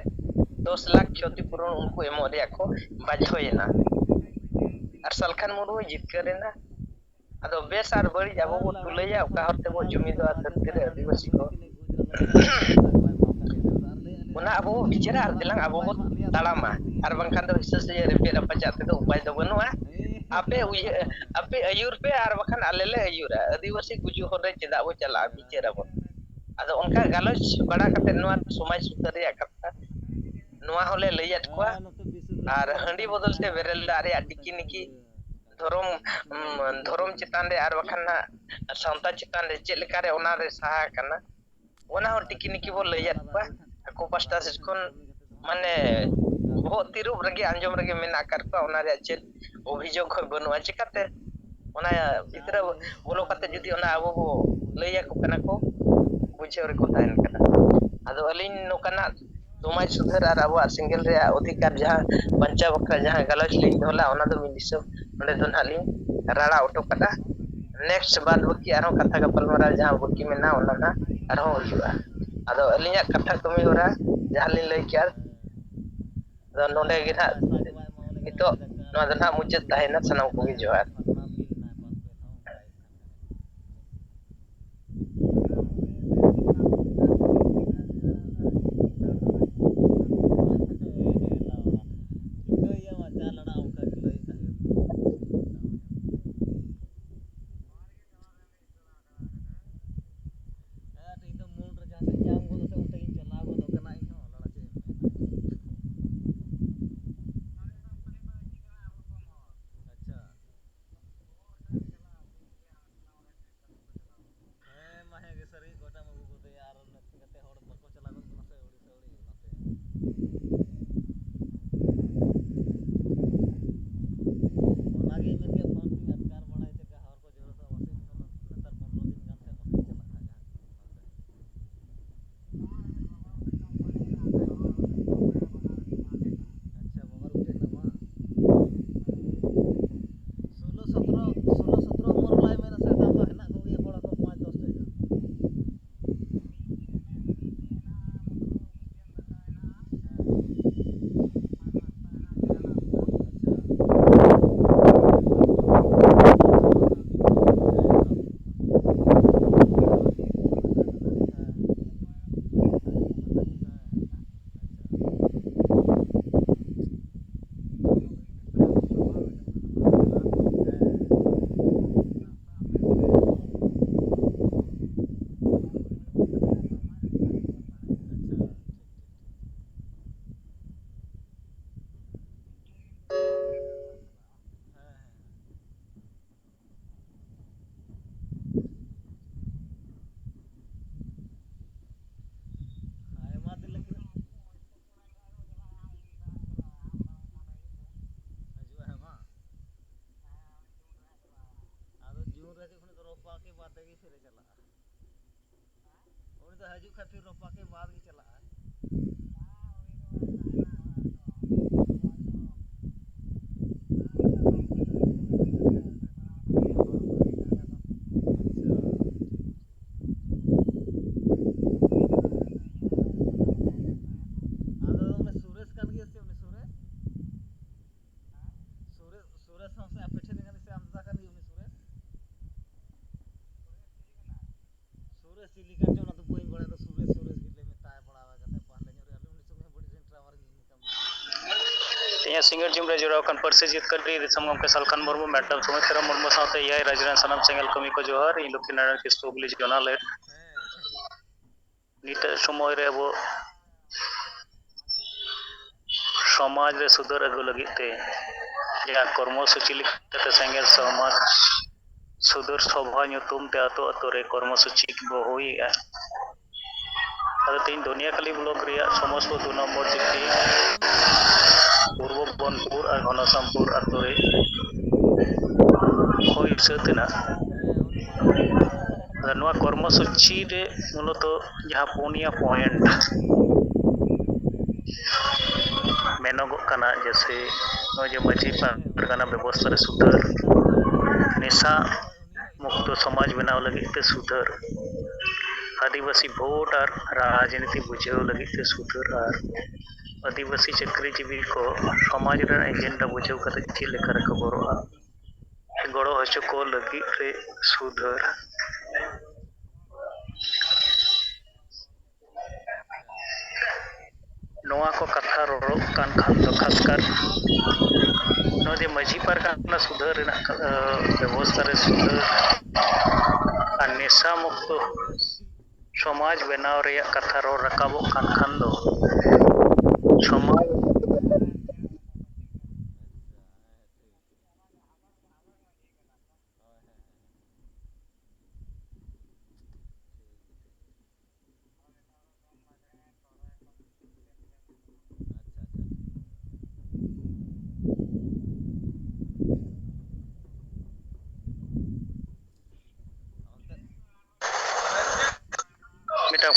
ᱫᱚᱥ ᱞᱟᱠᱷ ᱠᱷᱚᱛᱤ ᱯᱩᱨᱚᱱ ᱩᱱᱠᱩ ᱮᱢᱚᱜ ᱨᱮᱭᱟᱜ ᱠᱚ ᱵᱟᱫᱽᱫᱷᱚᱭᱮᱱᱟ᱾ ᱟᱨ ᱥᱟᱞᱠᱷᱟᱱ ᱢᱩᱨᱢᱩᱭ ᱡᱤᱛᱠᱟᱹᱨ ᱮᱱᱟ᱾ ᱟᱫᱚ ᱵᱮᱥ ᱟᱨ ᱵᱟᱹᱲᱤᱡ ᱟᱵᱚ ᱵᱚ ᱛᱩᱞᱟᱹᱭᱟ, ᱚᱠᱟ ᱦᱚᱨ ᱛᱮᱵᱚ ᱡᱩᱢᱤᱫᱚᱜᱼᱟ ᱫᱷᱟᱹᱨᱛᱤ ᱨᱮ ᱟᱹᱫᱤᱵᱟᱹᱥᱤ ᱠᱚ, ᱚᱱᱟ ᱟᱵᱚ ᱵᱚ ᱵᱤᱪᱟᱹᱨᱟ ᱟᱨ ᱫᱮᱞᱟᱝ ᱟᱵᱚ ᱵᱚ ᱛᱟᱲᱟᱢᱟ᱾ ᱟᱨ ᱵᱟᱝᱠᱷᱟᱱ ᱫᱚ ᱦᱤᱥᱟᱹ ᱥᱩᱭᱟᱹ ᱨᱮᱯᱮᱡ ᱨᱟᱯᱟᱪᱟᱜ ᱛᱮᱫᱚ ᱩᱯᱟᱭ ᱫᱚ ᱵᱟᱹᱱᱩᱜᱼᱟ᱾ ᱟᱯᱮ ᱩᱭᱦᱟᱹᱨ, ᱟᱯᱮ ᱟᱹᱭᱩᱨ ᱯᱮ ᱟᱨ ᱵᱟᱠᱷᱟᱱ ᱟᱞᱮ ᱞᱮ ᱟᱹᱭᱩᱨᱟ᱾ ᱟᱹᱫᱤᱵᱟᱹᱥᱤ ᱜᱩᱡᱩᱜ ᱦᱚᱨ ᱨᱮ ᱪᱮᱫᱟᱜ ᱵᱚ ᱪᱟᱞᱟᱜᱼᱟ, ᱵᱤᱪᱟᱹᱨ ᱟᱵᱚᱱ᱾ ᱟᱫᱚ ᱚᱱᱠᱟ ᱜᱟᱞᱚᱪ ᱵᱟᱲᱟ ᱠᱟᱛᱮ ᱱᱚᱣᱟ ᱥᱚᱢᱟᱡᱽ ᱥᱩᱥᱟᱹᱨ ᱨᱮᱭᱟᱜ ᱠᱟᱛᱷᱟ ᱱᱚᱣᱟ ᱦᱚᱸᱞᱮ ᱞᱟᱹᱭᱟᱫ ᱠᱚᱣᱟ᱾ ᱟᱨ ᱦᱟᱺᱰᱤ ᱵᱚᱫᱚᱞ ᱛᱮ ᱵᱮᱨᱮᱞ ᱫᱟᱜ ᱨᱮᱭᱟᱜ ᱴᱤᱠᱤ ᱱᱤᱠᱤ ᱫᱷᱚᱨᱚᱢ, ᱩᱢ, ᱫᱷᱚᱨᱚᱢ ᱪᱮᱛᱟᱱ ᱨᱮ ᱟᱨ ᱵᱟᱠᱷᱟᱱ ᱦᱟᱸᱜ ᱟᱨ ᱥᱟᱶᱛᱟ ᱪᱮᱛᱟᱱ ᱨᱮ ᱪᱮᱫ ᱞᱮᱠᱟᱨᱮ ᱚᱱᱟᱨᱮ ᱥᱟᱦᱟ ᱟᱠᱟᱱᱟ, ᱚᱱᱟ ᱦᱚᱸ ᱴᱤᱠᱤ ᱱᱤᱠᱤ ᱵᱚ ᱞᱟᱹᱭᱟᱫ ᱠᱚᱣᱟ᱾ ᱟᱠᱚ ᱯᱟᱥᱴᱟ ᱥᱮᱫ ᱠᱷᱚᱱ ᱢᱟᱱᱮ ᱵᱚᱦᱚᱜ ᱛᱤᱨᱩᱵ ᱨᱮᱜᱮ, ᱟᱸᱡᱚᱢ ᱨᱮᱜᱮ ᱢᱮᱱᱟᱜ ᱟᱠᱟᱫ ᱠᱚᱣᱟ, ᱚᱱᱟ ᱨᱮᱭᱟᱜ ᱪᱮᱫ ᱚᱵᱷᱤᱡᱳᱜᱽ ᱦᱚᱸ ᱵᱟᱹᱱᱩᱜᱼᱟ᱾ ᱪᱤᱠᱟᱹᱛᱮ ᱚᱱᱟ ᱵᱷᱤᱛᱨᱤ ᱵᱚᱞᱚ ᱠᱟᱛᱮ ᱡᱩᱫᱤ ᱚᱱᱟ ᱟᱵᱚ ᱵᱚ ᱞᱟᱹᱭ ᱟᱠᱚ ᱠᱟᱱᱟ ᱠᱚ, ᱵᱩᱡᱷᱟᱹᱣ ᱨᱮᱠᱚ ᱛᱟᱦᱮᱱ ᱠᱟᱱᱟ᱾ ᱟᱫᱚ ᱟᱹᱞᱤᱧ ᱱᱚᱝᱠᱟᱱᱟᱜ ᱥᱚᱢᱟᱡᱽ ᱥᱩᱫᱷᱟᱹᱨ ᱟᱨ ᱟᱵᱚᱣᱟᱜ ᱥᱮᱸᱜᱮᱞ ᱨᱮᱭᱟᱜ ᱚᱫᱷᱤᱠᱟᱨ ᱡᱟᱦᱟᱸ ᱵᱟᱧᱪᱟᱣ ᱵᱟᱠᱷᱨᱟ ᱡᱟᱦᱟᱸ ᱜᱟᱞᱚᱪ ᱞᱤᱧ ᱫᱚᱦᱚ ᱞᱮᱫᱼᱟ, ᱚᱱᱟ ᱫᱚ ᱢᱤᱫ ᱦᱤᱥᱟᱹᱵ ᱱᱚᱸᱰᱮ ᱫᱚ ᱱᱟᱦᱟᱜ ᱞᱤᱧ ᱨᱟᱲᱟ ᱚᱴᱚ ᱠᱟᱫᱟ᱾ ᱱᱮᱠᱥᱴ ᱵᱟᱫ ᱵᱟᱹᱠᱤ ᱟᱨᱦᱚᱸ ᱠᱟᱛᱷᱟ ᱜᱟᱯᱟᱞᱢᱟᱨᱟᱣ ᱡᱟᱦᱟᱸ ᱵᱟᱹᱠᱤ ᱢᱮᱱᱟᱜᱼᱟ, ᱚᱱᱟ ᱱᱟᱦᱟᱜ ᱟᱨᱦᱚᱸ ᱦᱩᱭᱩᱜᱼᱟ᱾ ᱟᱫᱚ ᱟᱹᱞᱤᱧᱟᱜ ᱠᱟᱛᱷᱟ ᱠᱟᱹᱢᱤ ᱦᱚᱨᱟ ᱡᱟᱦᱟᱸ ᱞᱤᱧ ᱞᱟᱹᱭ ᱠᱮᱜᱼᱟ, ᱟᱫᱚ ᱱᱚᱸᱰᱮ ᱜᱮ ᱱᱟᱦᱟᱜ ᱱᱤᱛᱚᱜ ᱱᱚᱣᱟ ᱫᱚ ᱱᱟᱦᱟᱜ ᱢᱩᱪᱟᱹᱫ ᱛᱟᱦᱮᱱᱟ᱾ ᱥᱟᱱᱟᱢ ᱠᱚᱜᱮ ᱡᱚᱦᱟᱨ᱾ ᱦᱮᱸ, ᱛᱮᱦᱮᱧ ᱫᱚ ᱢᱩᱞ ᱨᱮ ᱡᱟᱦᱟᱸ ᱥᱮᱫ ᱧᱟᱢ ᱜᱚᱫᱚᱜ ᱥᱮ ᱚᱱᱛᱮ ᱜᱤᱧ ᱪᱟᱞᱟᱣ ᱜᱚᱫᱚᱜ ᱠᱟᱱᱟ ᱤᱧ ᱦᱚᱸ, ᱞᱟᱲᱟ ᱪᱮᱫ ᱮᱢ ᱢᱮᱱᱟ? ᱟᱪᱪᱷᱟ᱾ ᱛᱮᱜᱮ ᱯᱷᱤᱨᱮ ᱪᱟᱞᱟᱜᱼᱟ᱾ ᱩᱱᱤ ᱫᱚ ᱦᱤᱡᱩᱜ ᱠᱷᱟᱱ ᱯᱷᱤᱨ ᱨᱚᱯᱟ ᱠᱮ ᱵᱟᱫ ᱜᱮ ᱪᱟᱞᱟᱜᱼᱟᱭ᱾ ᱟᱫᱚ ᱩᱱᱤ ᱥᱩᱨᱮᱥ ᱠᱟᱱ ᱜᱮᱭᱟ ᱥᱮ? ᱩᱱᱤ ᱥᱩᱨᱮᱥ? ᱥᱩᱨᱮᱥ, ᱥᱩᱨᱮᱥ ᱦᱚᱸ ᱥᱮ ᱟᱯᱮ ᱴᱷᱮᱱ ᱠᱟᱱ ᱥᱮ ᱟᱢᱫᱟ ᱠᱟᱱ ᱜᱮ ᱩᱱᱤ ᱥᱩᱨᱮᱥ? ᱥᱩᱨᱮᱥ ᱪᱤᱞᱤ ᱠᱟᱱ ᱪᱚ, ᱚᱱᱟ ᱫᱚ ᱵᱟᱹᱧ ᱵᱟᱲᱟᱭᱟ᱾ ᱫᱚ ᱥᱩᱨᱮᱥ, ᱥᱩᱨᱮᱥ ᱜᱮᱞᱮ ᱢᱮᱛᱟᱭ ᱵᱟᱲᱟ ᱟᱠᱟᱫ ᱛᱟᱦᱮᱸ ᱯᱟᱦᱞᱮ ᱧᱚᱜ ᱨᱮ᱾ ᱟᱞᱮ ᱩᱱᱤ ᱥᱚᱸᱜᱮ ᱦᱚᱸ ᱵᱟᱹᱲᱤᱡ ᱰᱨᱟᱢᱟ ᱨᱮ ᱧᱮᱞ ᱧᱟᱯᱟᱢ ᱞᱮᱱᱟ᱾ ᱛᱮᱦᱮᱧᱟᱜ ᱥᱤᱸᱜᱟᱹᱲ ᱡᱚᱢ ᱨᱮ ᱡᱚᱲᱟᱣ ᱟᱠᱟᱱ ᱯᱟᱹᱨᱥᱤ ᱡᱤᱛᱠᱟᱹᱨᱤ ᱫᱤᱥᱚᱢ ᱜᱚᱢᱠᱮ ᱥᱟᱞᱠᱷᱟᱱ ᱢᱩᱨᱢᱩ, ᱢᱮᱰᱟᱢ ᱥᱩᱢᱤᱛᱨᱟ ᱢᱩᱨᱢᱩ ᱥᱟᱶᱛᱮ ᱮᱭᱟᱭ ᱨᱟᱡᱽ ᱨᱮᱱ ᱥᱟᱱᱟᱢ ᱥᱮᱸᱜᱮᱞ ᱠᱟᱹᱢᱤ ᱠᱚ ᱡᱚᱦᱟᱨ᱾ ᱤᱧ ᱞᱚᱠᱠᱷᱤᱱᱟᱨᱟᱭᱚᱬ ᱠᱤᱥᱠᱩ ᱦᱩᱜᱽᱞᱤ ᱡᱚᱱᱟ ᱞᱮ᱾ ᱱᱤᱛᱚᱜ ᱥᱚᱢᱚᱭ ᱨᱮ ᱟᱵᱚ ᱥᱚᱢᱟᱡᱽ ᱨᱮ ᱥᱩᱫᱷᱟᱹᱨ ᱟᱹᱜᱩ ᱞᱟᱹᱜᱤᱫ ᱛᱮ ᱡᱟᱦᱟᱸ ᱠᱚᱨᱢᱚ ᱥᱩᱪᱤ ᱞᱮᱠᱟᱛᱮ ᱥᱮᱸᱜᱮᱞ ᱥᱚᱢᱟᱡᱽ ᱥᱩᱫᱷᱟᱹᱨ ᱥᱚᱵᱷᱟ ᱧᱩᱛᱩᱢ ᱛᱮ ᱟᱛᱳ ᱟᱛᱳ ᱨᱮ ᱠᱚᱨᱢᱚ ᱥᱩᱪᱤ ᱵᱚ ᱦᱩᱭᱮᱜᱼᱟ᱾ ᱟᱫᱚ ᱛᱮᱦᱮᱧ ᱫᱩᱱᱤᱭᱟᱹᱠᱟᱹᱞᱤ ᱵᱞᱚᱠ ᱨᱮᱭᱟᱜ ᱥᱚᱢᱚᱥᱛᱚ ᱫᱩ ᱱᱚᱢᱵᱚᱨ ᱡᱤᱯᱤ ᱯᱩᱨᱵᱚ ᱵᱚᱱᱯᱩᱨ ᱟᱨ ᱜᱷᱚᱱᱚᱥᱟᱢᱯᱩᱨ ᱟᱛᱳ ᱨᱮ ᱦᱩᱭ ᱥᱟᱹᱛ ᱮᱱᱟ᱾ ᱟᱫᱚ ᱱᱚᱣᱟ ᱠᱚᱨᱢᱚ ᱥᱩᱪᱤ ᱨᱮ ᱢᱩᱞᱚᱛᱚ ᱡᱟᱦᱟᱸ ᱯᱩᱱᱭᱟ ᱯᱚᱭᱮᱱᱴ ᱢᱮᱱᱚᱜᱚᱜ ᱠᱟᱱᱟ, ᱡᱮᱭᱥᱮ ᱱᱚᱜᱼᱚᱭ ᱡᱮ ᱢᱟᱹᱡᱷᱤ ᱯᱟᱨᱜᱟᱱᱟ ᱵᱮᱵᱚᱥᱛᱷᱟ ᱨᱮ ᱥᱩᱫᱷᱟᱹᱨ, ᱱᱮᱥᱟ ᱢᱩᱠᱛᱚ ᱥᱚᱢᱟᱡᱽ ᱵᱮᱱᱟᱣ ᱞᱟᱹᱜᱤᱫ ᱛᱮ ᱥᱩᱫᱷᱟᱹᱨ, ᱟᱹᱫᱤᱵᱟᱹᱥᱤ ᱵᱷᱳᱴ ᱟᱨ ᱨᱟᱡᱽᱱᱤᱛᱤ ᱵᱩᱡᱷᱟᱹᱣ ᱞᱟᱹᱜᱤᱫ ᱛᱮ ᱥᱩᱫᱷᱟᱹᱨ ᱟᱨ ᱟᱹᱫᱤᱵᱟᱹᱥᱤ ᱪᱟᱹᱠᱨᱤᱡᱤᱵᱤ ᱠᱚ ᱥᱚᱢᱟᱡᱽ ᱨᱮᱱᱟᱜ ᱮᱡᱮᱱᱰᱟ ᱵᱩᱡᱷᱟᱹᱣ ᱠᱟᱛᱮ ᱪᱮᱫ ᱞᱮᱠᱟ ᱨᱮᱠᱚ ᱜᱚᱲᱚᱜᱼᱟ, ᱜᱚᱲᱚ ᱦᱚᱪᱚ ᱠᱚ ᱞᱟᱹᱜᱤᱫ ᱨᱮ ᱥᱩᱫᱷᱟᱹᱨ᱾ ᱱᱚᱣᱟ ᱠᱚ ᱠᱟᱛᱷᱟ ᱨᱚᱲᱚᱜ ᱠᱟᱱ ᱠᱷᱟᱱ ᱫᱚ ᱠᱷᱟᱥᱠᱟᱨ ᱱᱚᱣᱟ ᱡᱮ ᱢᱟᱹᱡᱷᱤ ᱯᱟᱨᱜᱟᱱᱟ ᱥᱩᱫᱷᱟᱹᱨ ᱨᱮᱱᱟᱜ, ᱟᱸ, ᱵᱮᱵᱚᱥᱛᱷᱟ ᱨᱮ ᱥᱩᱫᱷᱟᱹᱨ ᱟᱨ ᱱᱮᱥᱟ ᱢᱩᱠᱛᱚ ᱥᱚᱢᱟᱡᱽ ᱵᱮᱱᱟᱣ ᱨᱮᱭᱟᱜ ᱠᱟᱛᱷᱟ ᱨᱚᱲ ᱨᱟᱠᱟᱵᱚᱜ ᱠᱟᱱ ᱠᱷᱟᱱ ᱫᱚ ᱥᱚᱢᱟᱡᱽ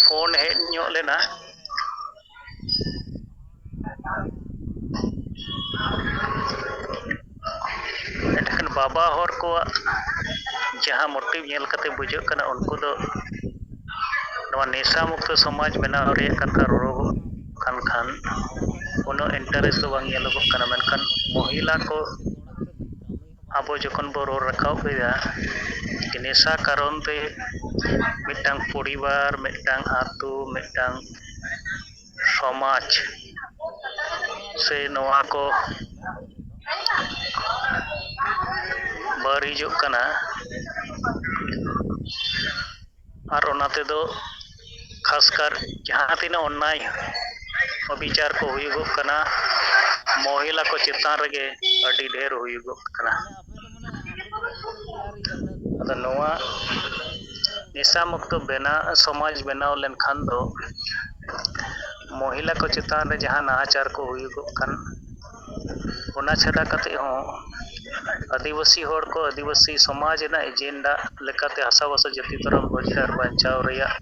ᱯᱷᱳᱱ ᱦᱮᱡ ᱧᱚᱜ ᱞᱮᱱᱟ᱾ ᱮᱱᱠᱷᱟᱱ ᱵᱟᱵᱟ ᱦᱚᱲ ᱠᱚᱣᱟᱜ ᱡᱟᱦᱟᱸ ᱢᱳᱴᱤᱵᱷ ᱧᱮᱞ ᱠᱟᱛᱮ ᱵᱩᱡᱷᱟᱹᱜ ᱠᱟᱱᱟ, ᱩᱱᱠᱩ ᱫᱚ ᱱᱚᱣᱟ ᱱᱮᱥᱟ ᱢᱩᱠᱛᱚ ᱥᱚᱢᱟᱡᱽ ᱵᱮᱱᱟᱣ ᱨᱮᱭᱟᱜ ᱠᱟᱛᱷᱟ ᱨᱚᱲᱚᱜᱚᱜ ᱠᱟᱱ ᱠᱷᱟᱱ ᱩᱱᱟᱹᱜ ᱤᱱᱴᱟᱨᱮᱥᱴ ᱫᱚ ᱵᱟᱝ ᱧᱮᱞᱚᱜᱚᱜ ᱠᱟᱱᱟ᱾ ᱢᱮᱱᱠᱷᱟᱱ ᱢᱚᱦᱤᱞᱟ ᱠᱚ ᱟᱵᱚ ᱡᱚᱠᱷᱚᱱ ᱵᱚ ᱨᱚᱲ ᱨᱟᱠᱟᱵ ᱮᱫᱟ, ᱱᱮᱥᱟ ᱠᱟᱨᱚᱱ ᱛᱮ ᱢᱤᱫᱴᱟᱝ ᱯᱚᱨᱤᱵᱟᱨ, ᱢᱤᱫᱴᱟᱝ ᱟᱹᱛᱩ, ᱢᱤᱫᱴᱟᱝ ᱥᱚᱢᱟᱡᱽ ᱥᱮ ᱱᱚᱣᱟ ᱠᱚ ᱵᱟᱹᱲᱤᱡᱚᱜ ᱠᱟᱱᱟ᱾ ᱟᱨ ᱚᱱᱟ ᱛᱮᱫᱚ ᱠᱷᱟᱥᱠᱟᱨ ᱡᱟᱦᱟᱸ ᱛᱤᱱᱟᱹᱜ ᱚᱱᱱᱟᱭ ᱚᱵᱤᱪᱟᱨ ᱠᱚ ᱦᱩᱭᱩᱜᱚᱜ ᱠᱟᱱᱟ, ᱢᱚᱦᱤᱞᱟ ᱠᱚ ᱪᱮᱛᱟᱱ ᱨᱮᱜᱮ ᱟᱹᱰᱤ ᱰᱷᱮᱨ ᱦᱩᱭᱩᱜᱚᱜ ᱠᱟᱱᱟ᱾ ᱟᱫᱚ ᱱᱚᱣᱟ ᱱᱮᱥᱟ ᱢᱩᱠᱛᱚ ᱵᱮᱱᱟᱣ, ᱥᱚᱢᱟᱡᱽ ᱵᱮᱱᱟᱣ ᱞᱮᱱᱠᱷᱟᱱ ᱫᱚ ᱢᱚᱦᱤᱞᱟ ᱠᱚ ᱪᱮᱛᱟᱱ ᱨᱮ ᱡᱟᱦᱟᱸ ᱱᱟᱦᱟᱪᱟᱨ ᱠᱚ ᱦᱩᱭᱩᱜᱚᱜ ᱠᱟᱱ, ᱚᱱᱟ ᱪᱷᱟᱰᱟ ᱠᱟᱛᱮ ᱦᱚᱸ ᱟᱹᱫᱤᱵᱟᱹᱥᱤ ᱦᱚᱲ ᱠᱚ ᱟᱹᱫᱤᱵᱟᱹᱥᱤ ᱥᱚᱢᱟᱡᱽ ᱨᱮᱱᱟᱜ ᱮᱡᱮᱱᱰᱟ ᱞᱮᱠᱟᱛᱮ ᱦᱟᱥᱟᱵᱷᱟᱥᱟ ᱡᱟᱹᱛᱤ ᱫᱷᱚᱨᱚᱢ ᱨᱳᱡᱽᱜᱟᱨ ᱵᱟᱧᱪᱟᱣ ᱨᱮᱭᱟᱜ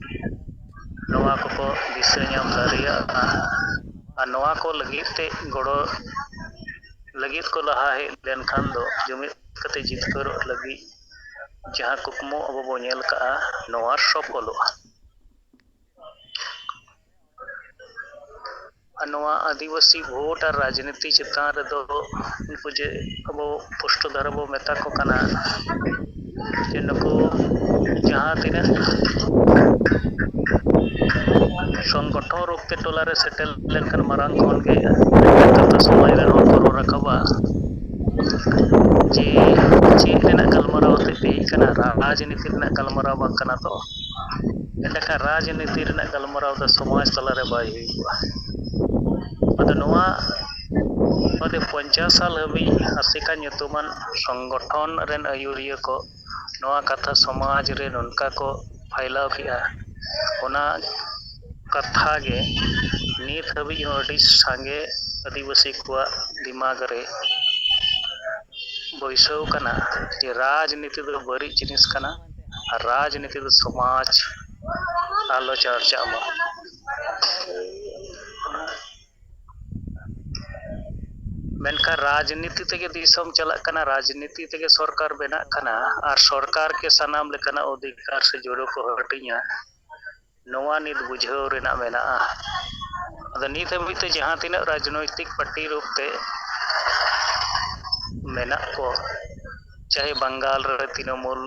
ᱱᱚᱣᱟ ᱠᱚᱠᱚ ᱫᱤᱥᱟᱹ ᱧᱟᱢ ᱫᱟᱲᱮᱭᱟᱜᱼᱟ᱾ ᱟᱨ ᱱᱚᱣᱟ ᱠᱚ ᱞᱟᱹᱜᱤᱫ ᱛᱮ ᱜᱚᱲᱚ ᱞᱟᱹᱜᱤᱫ ᱠᱚ ᱞᱟᱦᱟ ᱦᱮᱡ ᱞᱮᱱᱠᱷᱟᱱ ᱫᱚ ᱡᱩᱢᱤᱫ ᱠᱟᱛᱮ ᱡᱤᱛᱠᱟᱹᱨᱚᱜ ᱞᱟᱹᱜᱤᱫ ᱡᱟᱦᱟᱸ ᱠᱩᱠᱢᱩ ᱟᱵᱚ ᱵᱚ ᱧᱮᱞ ᱠᱟᱜᱼᱟ, ᱱᱚᱣᱟ ᱥᱚᱯᱷᱚᱞᱚᱜᱼᱟ᱾ ᱟᱨ ᱱᱚᱣᱟ ᱟᱹᱫᱤᱵᱟᱹᱥᱤ ᱵᱷᱳᱴ ᱟᱨ ᱨᱟᱡᱽᱱᱤᱛᱤ ᱪᱮᱛᱟᱱ ᱨᱮᱫᱚ ᱩᱱᱠᱩ ᱡᱮ ᱟᱵᱚ ᱯᱩᱥᱴᱟᱹ ᱫᱷᱟᱨᱟ ᱵᱚ ᱢᱮᱛᱟ ᱠᱚ ᱠᱟᱱᱟ ᱡᱮ ᱱᱩᱠᱩ ᱡᱟᱦᱟᱸ ᱛᱤᱱᱟᱹᱜ ᱥᱚᱝᱜᱚᱴᱷᱚᱱ ᱨᱩᱯ ᱛᱮ ᱴᱚᱞᱟ ᱨᱮ ᱥᱮᱴᱮᱨ ᱞᱮᱱᱠᱷᱟᱱ ᱢᱟᱨᱟᱝ ᱠᱷᱚᱱ ᱜᱮ ᱥᱚᱢᱟᱡᱽ ᱨᱮᱱ ᱦᱚᱲ ᱠᱚ ᱨᱚᱲ ᱨᱟᱠᱟᱵᱟ ᱡᱮ ᱪᱮᱫ ᱨᱮᱱᱟᱜ ᱜᱟᱞᱢᱟᱨᱟᱣ ᱟᱛᱮ ᱯᱮ ᱦᱮᱡ ᱠᱟᱱᱟ, ᱨᱟᱡᱽᱱᱤᱛᱤ ᱨᱮᱱᱟᱜ ᱜᱟᱞᱢᱟᱨᱟᱣ ᱵᱟᱝ ᱠᱟᱱᱟ ᱛᱚ᱾ ᱮᱸᱰᱮᱠᱷᱟᱱ ᱨᱟᱡᱽᱱᱤᱛᱤ ᱨᱮᱱᱟᱜ ᱜᱟᱞᱢᱟᱨᱟᱣ ᱫᱚ ᱥᱚᱢᱟᱡᱽ ᱛᱟᱞᱟᱨᱮ ᱵᱟᱭ ᱦᱩᱭ ᱠᱚᱜᱼᱟ᱾ ᱟᱫᱚ ᱱᱚᱣᱟ ᱵᱟᱫᱮ ᱯᱚᱧᱪᱟᱥ ᱥᱟᱞ ᱦᱟᱹᱵᱤᱡ ᱟᱥᱮᱠᱟ ᱧᱩᱛᱩᱢᱟᱱ ᱥᱚᱝᱜᱚᱴᱷᱚᱱ ᱨᱮᱱ ᱟᱹᱭᱩᱨᱤᱭᱟᱹ ᱠᱚ ᱱᱚᱣᱟ ᱠᱟᱛᱷᱟ ᱥᱚᱢᱟᱡᱽ ᱨᱮ ᱱᱚᱝᱠᱟ ᱠᱚ ᱯᱷᱟᱭᱞᱟᱣ ᱠᱮᱜᱼᱟ, ᱚᱱᱟ ᱠᱟᱛᱷᱟ ᱜᱮ ᱱᱤᱛ ᱦᱟᱹᱵᱤᱡ ᱦᱚᱸ ᱟᱹᱰᱤ ᱥᱟᱸᱜᱮ ᱟᱹᱫᱤᱵᱟᱹᱥᱤ ᱠᱚᱣᱟᱜ ᱫᱤᱢᱟᱜᱽ ᱨᱮ ᱵᱟᱹᱭᱥᱟᱹᱣ ᱠᱟᱱᱟ ᱡᱮ ᱨᱟᱡᱽᱱᱤᱛᱤ ᱫᱚ ᱵᱟᱹᱲᱤᱡ ᱡᱤᱱᱤᱥ ᱠᱟᱱᱟ ᱟᱨ ᱨᱟᱡᱽᱱᱤᱛᱤ ᱫᱚ ᱥᱚᱢᱟᱡᱽ ᱟᱞᱚ ᱪᱟᱨᱪᱟᱜ ᱢᱟ᱾ ᱢᱮᱱᱠᱷᱟᱱ ᱨᱟᱡᱽᱱᱤᱛᱤ ᱛᱮᱜᱮ ᱫᱤᱥᱚᱢ ᱪᱟᱞᱟᱜ ᱠᱟᱱᱟ, ᱨᱟᱡᱽᱱᱤᱛᱤ ᱛᱮᱜᱮ ᱥᱚᱨᱠᱟᱨ ᱵᱮᱱᱟᱜ ᱠᱟᱱᱟ, ᱟᱨ ᱥᱚᱨᱠᱟᱨ ᱜᱮ ᱥᱟᱱᱟᱢ ᱞᱮᱠᱟᱱᱟᱜ ᱚᱫᱷᱤᱠᱟᱨ ᱥᱮ ᱡᱩᱲᱩ ᱠᱚ ᱦᱟᱹᱴᱤᱧᱟ᱾ ᱱᱚᱣᱟ ᱱᱤᱛ ᱵᱩᱡᱷᱟᱹᱣ ᱨᱮᱱᱟᱜ ᱢᱮᱱᱟᱜᱼᱟ᱾ ᱟᱫᱚ ᱱᱤᱛ ᱦᱟᱹᱵᱤᱡ ᱛᱮ ᱡᱟᱦᱟᱸ ᱛᱤᱱᱟᱹᱜ ᱨᱟᱡᱽᱱᱳᱭᱛᱤᱠ ᱯᱟᱨᱴᱤ ᱨᱩᱯ ᱛᱮ ᱢᱮᱱᱟᱜ ᱠᱚ, ᱪᱟᱦᱮ ᱵᱟᱝᱜᱟᱞ ᱨᱮ ᱛᱨᱤᱱᱚᱢᱩᱞ,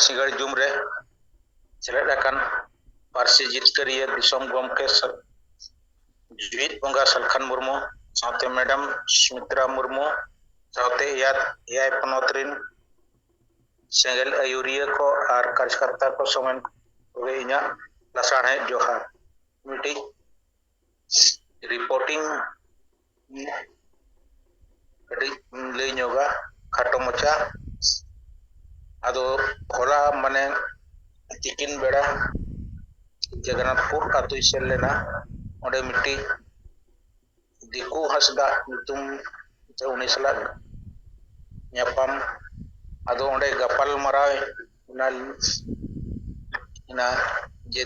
ᱥᱤᱸᱜᱟᱹᱲ ᱡᱩᱢ ᱨᱮ ᱥᱮᱞᱮᱫ ᱟᱠᱟᱱ ᱯᱟᱹᱨᱥᱤ ᱡᱤᱛᱠᱟᱹᱨᱤᱭᱟᱹ ᱫᱤᱥᱚᱢ ᱜᱚᱢᱠᱮ ᱥᱟ-, ᱡᱩᱦᱤᱫ ᱵᱚᱸᱜᱟ ᱥᱟᱞᱠᱷᱟᱱ ᱢᱩᱨᱢᱩ ᱥᱟᱶᱛᱮ ᱢᱮᱰᱟᱢ ᱥᱩᱢᱤᱛᱨᱟ ᱢᱩᱨᱢᱩ ᱥᱟᱶᱛᱮ ᱮᱭᱟᱭ, ᱮᱭᱟᱭ ᱯᱚᱱᱚᱛ ᱨᱤᱱ ᱥᱮᱸᱜᱮᱞ ᱟᱹᱭᱩᱨᱤᱭᱟᱹ ᱠᱚ ᱟᱨ ᱠᱟᱨᱡᱽᱠᱟᱨᱛᱟ ᱠᱚ ᱥᱚᱢᱮᱛ ᱠᱚᱜᱮ ᱤᱧᱟᱹᱜ ᱞᱟᱥᱟᱲᱦᱮᱫ ᱡᱚᱦᱟᱨ᱾ ᱢᱤᱫᱴᱤᱡ ᱨᱤᱯᱳᱨᱴᱤᱝ ᱠᱟᱹᱴᱤᱡ ᱤᱧ ᱞᱟᱹᱭ ᱧᱚᱜᱟ, ᱠᱷᱟᱴᱚ ᱢᱟᱪᱷᱟ᱾ ᱟᱫᱚ ᱦᱚᱞᱟ ᱢᱟᱱᱮ ᱛᱤᱠᱤᱱ ᱵᱮᱲᱟ ᱡᱚᱜᱚᱱᱱᱟᱛᱷᱯᱩᱨ ᱟᱛᱳᱧ ᱥᱮᱱ ᱞᱮᱱᱟ᱾ ᱚᱸᱰᱮ ᱢᱤᱫᱴᱤᱡ ᱫᱤᱠᱩ ᱦᱟᱸᱥᱫᱟ ᱧᱩᱛᱩᱢ ᱛᱮ ᱩᱱᱤ ᱥᱟᱞᱟᱜ ᱧᱟᱯᱟᱢ᱾ ᱟᱫᱚ ᱚᱸᱰᱮ ᱜᱟᱯᱟᱞ ᱢᱟᱨᱟᱣ ᱮᱱᱟ, ᱮᱱᱟ ᱡᱮ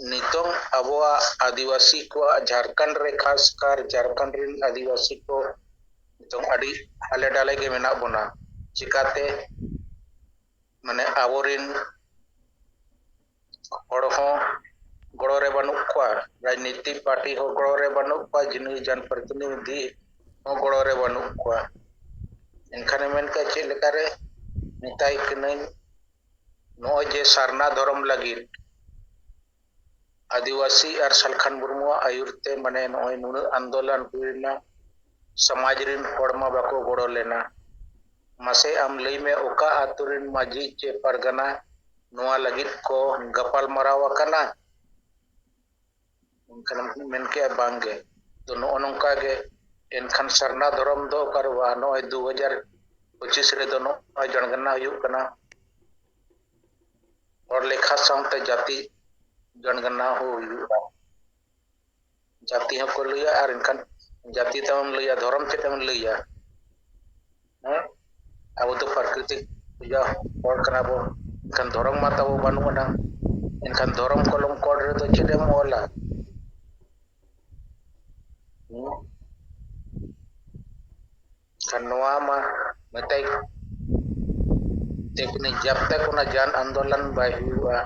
ᱱᱤᱛᱚᱝ ᱟᱵᱚᱣᱟᱜ ᱟᱹᱫᱤᱵᱟᱹᱥᱤ ᱠᱚᱣᱟᱜ, ᱡᱷᱟᱲᱠᱷᱚᱸᱰ ᱨᱮ ᱠᱷᱟᱥ ᱠᱟᱨ ᱡᱷᱟᱲᱠᱷᱚᱸᱰ ᱨᱮᱱ ᱟᱹᱫᱤᱵᱟᱹᱥᱤ ᱠᱚ ᱱᱤᱛᱚᱝ ᱟᱹᱰᱤ ᱦᱟᱞᱮ ᱰᱟᱞᱮ ᱜᱮ ᱢᱮᱱᱟᱜ ᱵᱚᱱᱟ᱾ ᱪᱤᱠᱟᱛᱮ? ᱢᱟᱱᱮ ᱟᱵᱚᱨᱮᱱ ᱦᱚᱲ ᱦᱚᱸ ᱜᱚᱲᱚ ᱨᱮ ᱵᱟᱹᱱᱩᱜ ᱠᱚᱣᱟ, ᱨᱟᱡᱽᱱᱤᱛᱤ ᱯᱟᱨᱴᱤ ᱦᱚᱸ ᱜᱚᱲᱚ ᱨᱮ ᱵᱟᱹᱱᱩᱜ ᱠᱚᱣᱟ, ᱡᱤᱱᱩ ᱡᱟᱱ ᱯᱨᱚᱛᱤᱱᱤᱫᱷᱤ ᱦᱚᱸ ᱜᱚᱲᱚ ᱨᱮ ᱵᱟᱹᱱᱩᱜ ᱠᱚᱣᱟ᱾ ᱮᱱᱠᱷᱟᱱᱮ ᱢᱮᱱ ᱠᱮᱫᱟ, ᱪᱮᱫ ᱞᱮᱠᱟᱨᱮ ᱢᱮᱛᱟᱭ ᱠᱟᱹᱱᱟᱹᱧ, ᱱᱚᱜᱼᱚᱭ ᱡᱮ ᱥᱟᱨᱱᱟ ᱫᱷᱚᱨᱚᱢ ᱞᱟᱹᱜᱤᱫ ᱟᱹᱫᱤᱵᱟᱹᱥᱤ ᱟᱨ ᱥᱟᱞᱠᱷᱟᱱ ᱢᱩᱨᱢᱩᱣᱟᱜ ᱟᱹᱭᱩᱨ ᱛᱮ ᱢᱟᱱᱮ ᱱᱚᱜᱼᱚᱭ ᱱᱩᱱᱟᱹᱜ ᱟᱱᱫᱳᱞᱚᱱ ᱦᱩᱭ ᱞᱮᱱᱟ, ᱥᱚᱢᱟᱡᱽ ᱨᱮᱱ ᱦᱚᱲ ᱢᱟ ᱵᱟᱠᱚ ᱜᱚᱲᱚ ᱞᱮᱱᱟ᱾ ᱢᱟᱥᱮ ᱟᱢ ᱞᱟᱹᱭ ᱢᱮ, ᱚᱠᱟ ᱟᱹᱛᱩ ᱨᱮᱱ ᱢᱟᱹᱡᱷᱤ ᱪᱮ ᱯᱟᱨᱜᱟᱱᱟ ᱱᱚᱣᱟ ᱞᱟᱹᱜᱤᱫ ᱠᱚ ᱜᱟᱯᱟᱞ ᱢᱟᱨᱟᱣ ᱟᱠᱟᱱᱟ? ᱮᱱᱠᱷᱟᱱ ᱢᱮᱱ ᱠᱮᱜᱼᱟ, ᱵᱟᱝ ᱜᱮ᱾ ᱛᱚ ᱱᱚᱜᱼᱚ ᱱᱚᱝᱠᱟ ᱜᱮ ᱮᱱᱠᱷᱟᱱ ᱥᱟᱨᱱᱟ ᱫᱷᱚᱨᱚᱢ ᱫᱚ ᱚᱠᱟ ᱨᱮ ᱵᱟᱝ? ᱱᱚᱜᱼᱚᱭ ᱫᱩ ᱦᱟᱡᱟᱨ ᱯᱚᱸᱪᱤᱥ ᱨᱮᱫᱚ ᱱᱚᱜᱼᱚᱭ ᱡᱚᱱᱜᱚᱱᱱᱟ ᱦᱩᱭᱩᱜ ᱠᱟᱱᱟ᱾ ᱦᱚᱲ ᱞᱮᱠᱷᱟ ᱥᱟᱶᱛᱮ ᱡᱟᱹᱛᱤ ᱡᱚᱱᱜᱚᱱᱱᱟ ᱦᱚᱸ ᱦᱩᱭᱩᱜᱼᱟ᱾ ᱡᱟᱹᱛᱤ ᱦᱚᱸᱠᱚ ᱞᱟᱹᱭᱟ, ᱟᱨ ᱮᱱᱠᱷᱟᱱ ᱡᱟᱹᱛᱤ ᱛᱮᱢ ᱞᱟᱹᱭᱟ, ᱫᱷᱚᱨᱚᱢ ᱪᱮᱫ ᱮᱢ ᱞᱟᱹᱭᱟ? ᱦᱮᱸ? ᱟᱵᱚ ᱫᱚ ᱯᱨᱟᱠᱨᱤᱛᱤᱠ ᱯᱩᱡᱟ ᱦᱚᱲ ᱠᱟᱱᱟ ᱵᱚ, ᱮᱱᱠᱷᱟᱱ ᱫᱷᱚᱨᱚᱢ ᱢᱟ ᱛᱟᱵᱚ ᱵᱟᱹᱱᱩᱜ ᱟᱱᱟ᱾ ᱮᱱᱠᱷᱟᱱ ᱫᱷᱚᱨᱚᱢ ᱠᱚᱞᱚᱢ ᱠᱚᱰ ᱨᱮᱫᱚ ᱪᱮᱫ ᱮᱢ ᱚᱞᱟ? ᱦᱮᱸ? ᱮᱱᱠᱷᱟᱱ ᱱᱚᱣᱟ ᱢᱟ ᱢᱮᱛᱟᱭ ᱛᱮᱠᱱᱤᱠ ᱡᱟᱵ ᱛᱟᱠ ᱚᱱᱟ ᱡᱟᱱ ᱟᱱᱫᱳᱞᱚᱱ ᱵᱟᱭ ᱦᱩᱭᱩᱜᱼᱟ᱾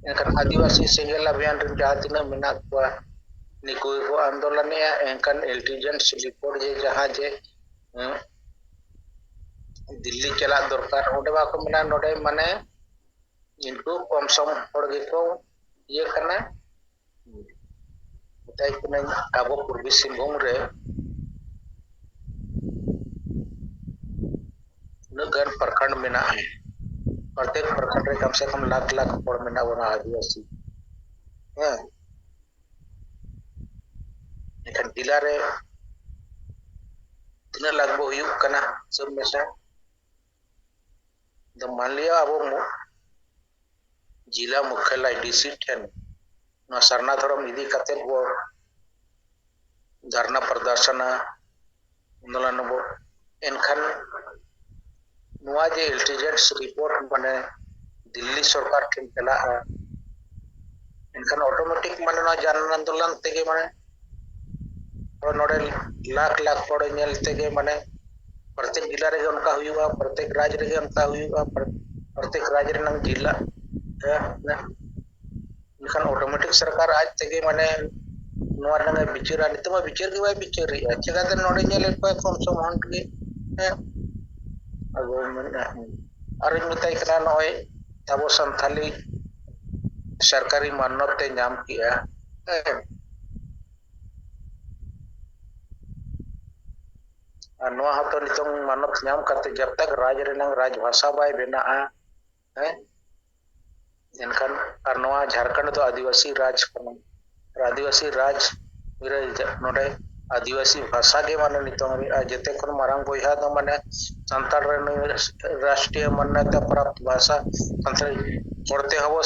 ᱮᱱᱠᱷᱟᱱ ᱟᱹᱫᱤᱵᱟᱹᱥᱤ ᱥᱮᱸᱜᱮᱞ ᱚᱵᱷᱤᱭᱟᱱ ᱨᱮᱱ ᱡᱟᱦᱟᱸ ᱛᱤᱱᱟᱹᱜ ᱢᱮᱱᱟᱜ ᱠᱚᱣᱟ, ᱱᱤᱠᱩ ᱜᱮᱠᱚ ᱟᱱᱫᱳᱞᱚᱱᱮᱜᱼᱟ᱾ ᱮᱱᱠᱷᱟᱱ ᱤᱱᱴᱮᱞᱤᱡᱮᱱᱥ ᱨᱤᱯᱳᱨᱴ ᱡᱮ ᱡᱟᱦᱟᱸ ᱡᱮ, ᱦᱮᱸ, ᱫᱤᱞᱞᱤ ᱪᱟᱞᱟᱜ ᱫᱚᱨᱠᱟᱨ, ᱚᱸᱰᱮ ᱵᱟᱠᱚ ᱢᱮᱱᱟ ᱱᱚᱰᱮ ᱢᱟᱱᱮ ᱠᱤᱱᱛᱩ ᱠᱚᱢ ᱥᱚᱢ ᱦᱚᱲ ᱜᱮᱠᱚ ᱤᱭᱟᱹ ᱠᱟᱱᱟ᱾ ᱢᱮᱛᱟᱭ ᱠᱟᱹᱱᱟᱹᱧ ᱟᱵᱚ ᱯᱩᱨᱵᱤ ᱥᱤᱝᱵᱷᱩᱢ ᱨᱮ ᱩᱱᱟᱹᱜ ᱜᱟᱱ ᱯᱨᱚᱠᱷᱚᱸᱰ ᱢᱮᱱᱟᱜᱼᱟ, ᱯᱨᱚᱛᱮᱠ ᱯᱨᱚᱠᱷᱚᱸᱰ ᱨᱮ ᱠᱚᱢ ᱥᱮ ᱠᱚᱢ ᱞᱟᱠᱷ ᱞᱟᱠᱷ ᱦᱚᱲ ᱢᱮᱱᱟᱜ ᱵᱚᱱᱟ ᱟᱹᱫᱤᱵᱟᱹᱥᱤ᱾ ᱦᱮᱸ, ᱮᱱᱠᱷᱟᱱ ᱡᱮᱞᱟ ᱨᱮ ᱛᱤᱱᱟᱹᱜ ᱞᱟᱠᱷ ᱵᱚ ᱦᱩᱭᱩᱜ ᱠᱟᱱᱟ ᱦᱤᱥᱟᱹᱵ ᱢᱮᱥᱟ? ᱫᱚ ᱢᱟᱱᱞᱤᱭᱟ ᱟᱵᱚ ᱢᱩ-, ᱡᱮᱞᱟ ᱢᱩᱠᱷᱭᱟᱞᱚᱭ ᱰᱤᱥᱤ ᱴᱷᱮᱱ ᱱᱚᱣᱟ ᱥᱟᱨᱱᱟ ᱫᱷᱚᱨᱚᱢ ᱤᱫᱤ ᱠᱟᱛᱮ ᱵᱚ ᱫᱷᱟᱨᱱᱟ ᱯᱨᱚᱫᱚᱨᱥᱚᱱᱟ, ᱟᱱᱫᱳᱞᱚᱱ ᱟᱵᱚ, ᱮᱱᱠᱷᱟᱱ ᱱᱚᱣᱟ ᱡᱮ ᱤᱱᱴᱮᱞᱤᱡᱮᱱᱥ ᱨᱤᱯᱳᱨᱴ ᱢᱟᱱᱮ ᱫᱤᱞᱞᱤ ᱥᱚᱨᱠᱟᱨ ᱴᱷᱮᱱ ᱪᱟᱞᱟᱜᱼᱟ, ᱮᱱᱠᱷᱟᱱ ᱚᱴᱳᱢᱮᱴᱤᱠ ᱢᱟᱱᱮ ᱱᱚᱣᱟ ᱡᱟᱱ ᱟᱱᱫᱳᱞᱚᱱ ᱛᱮᱜᱮ ᱢᱟᱱᱮ ᱱᱚᱰᱮ ᱞᱟᱠᱷ ᱞᱟᱠᱷ ᱦᱚᱲ ᱧᱮᱞ ᱛᱮᱜᱮ ᱢᱟᱱᱮ ᱯᱨᱚᱛᱮᱠ ᱡᱮᱞᱟ ᱨᱮᱜᱮ ᱚᱱᱠᱟ ᱦᱩᱭᱩᱜᱼᱟ, ᱯᱨᱚᱛᱮᱠ ᱨᱟᱡᱽ ᱨᱮᱜᱮ ᱚᱱᱠᱟ ᱦᱩᱭᱩᱜᱼᱟ, ᱯᱨᱚᱛᱮᱠ ᱨᱟᱡᱽ ᱨᱮᱱᱟᱜ ᱡᱮᱞᱟ ᱨᱮ ᱢᱮᱱᱟᱜᱼᱟ᱾ ᱮᱱᱠᱷᱟᱱ ᱚᱴᱳᱢᱮᱴᱤᱠ ᱥᱚᱨᱠᱟᱨ ᱟᱡ ᱛᱮᱜᱮ ᱢᱟᱱᱮ ᱱᱚᱣᱟ ᱨᱮᱱᱟᱜ ᱮ ᱵᱤᱪᱟᱹᱨᱟ᱾ ᱱᱤᱛᱚᱜ ᱢᱟ ᱵᱤᱪᱟᱹᱨ ᱜᱮ ᱵᱟᱭ ᱵᱤᱪᱟᱹᱨᱮᱜᱼᱟ᱾ ᱪᱮᱠᱟᱛᱮ ᱱᱚᱰᱮ ᱧᱮᱞᱮᱫ ᱠᱚᱣᱟ ᱠᱚᱢ ᱥᱚᱢ ᱦᱚᱲ ᱜᱮ? ᱦᱮᱸ, ᱟᱵᱚ ᱢᱮᱱᱟ᱾ ᱟᱨᱤᱧ ᱢᱮᱛᱟᱭ ᱠᱟᱱᱟ, ᱱᱚᱜᱼᱚᱭ ᱟᱵᱚ ᱥᱟᱱᱛᱷᱟᱞᱤ ᱥᱚᱨᱠᱟᱨᱤ ᱢᱟᱱᱚᱛ ᱮ ᱧᱟᱢ ᱠᱮᱜᱼᱟ᱾ ᱦᱮᱸ, ᱟᱨ ᱱᱚᱣᱟ ᱦᱚᱸᱛᱚ ᱱᱤᱛᱚᱝ ᱢᱟᱱᱚᱛ ᱧᱟᱢ ᱠᱟᱛᱮ ᱡᱟᱵ ᱛᱟᱠ ᱨᱟᱡᱽ ᱨᱮᱱᱟᱝ ᱨᱟᱡᱽ ᱵᱷᱟᱥᱟ ᱵᱟᱭ ᱵᱮᱱᱟᱜᱼᱟ, ᱦᱮᱸ, ᱮᱱᱠᱷᱟᱱ ᱟᱨ ᱱᱚᱣᱟ ᱡᱷᱟᱲᱠᱷᱚᱸᱰ ᱫᱚ ᱟᱹᱫᱤᱵᱟᱹᱥᱤ ᱨᱟᱡᱽ ᱠᱟᱱᱟ᱾ ᱟᱨ ᱟᱹᱫᱤᱵᱟᱹᱥᱤ ᱨᱟᱡᱽ ᱨᱮ ᱱᱚᱰᱮ ᱟᱹᱫᱤᱵᱟᱹᱥᱤ ᱵᱷᱟᱥᱟ ᱜᱮ ᱢᱟᱱᱮ ᱱᱤᱛᱚᱝ ᱨᱮ ᱟᱨ ᱡᱮᱛᱮ ᱠᱷᱚᱱ ᱢᱟᱨᱟᱝ ᱵᱚᱭᱦᱟ ᱫᱚ ᱢᱟᱱᱮ ᱥᱟᱱᱛᱟᱲ ᱨᱮᱱ ᱨᱟᱥᱴᱨᱤᱭᱚ ᱢᱟᱱᱱᱚᱛᱟ ᱯᱨᱟᱯᱛ ᱵᱷᱟᱥᱟ ᱥᱟᱱᱛᱟᱲᱤ᱾ ᱦᱚᱲᱛᱮ ᱦᱚᱸᱵᱚ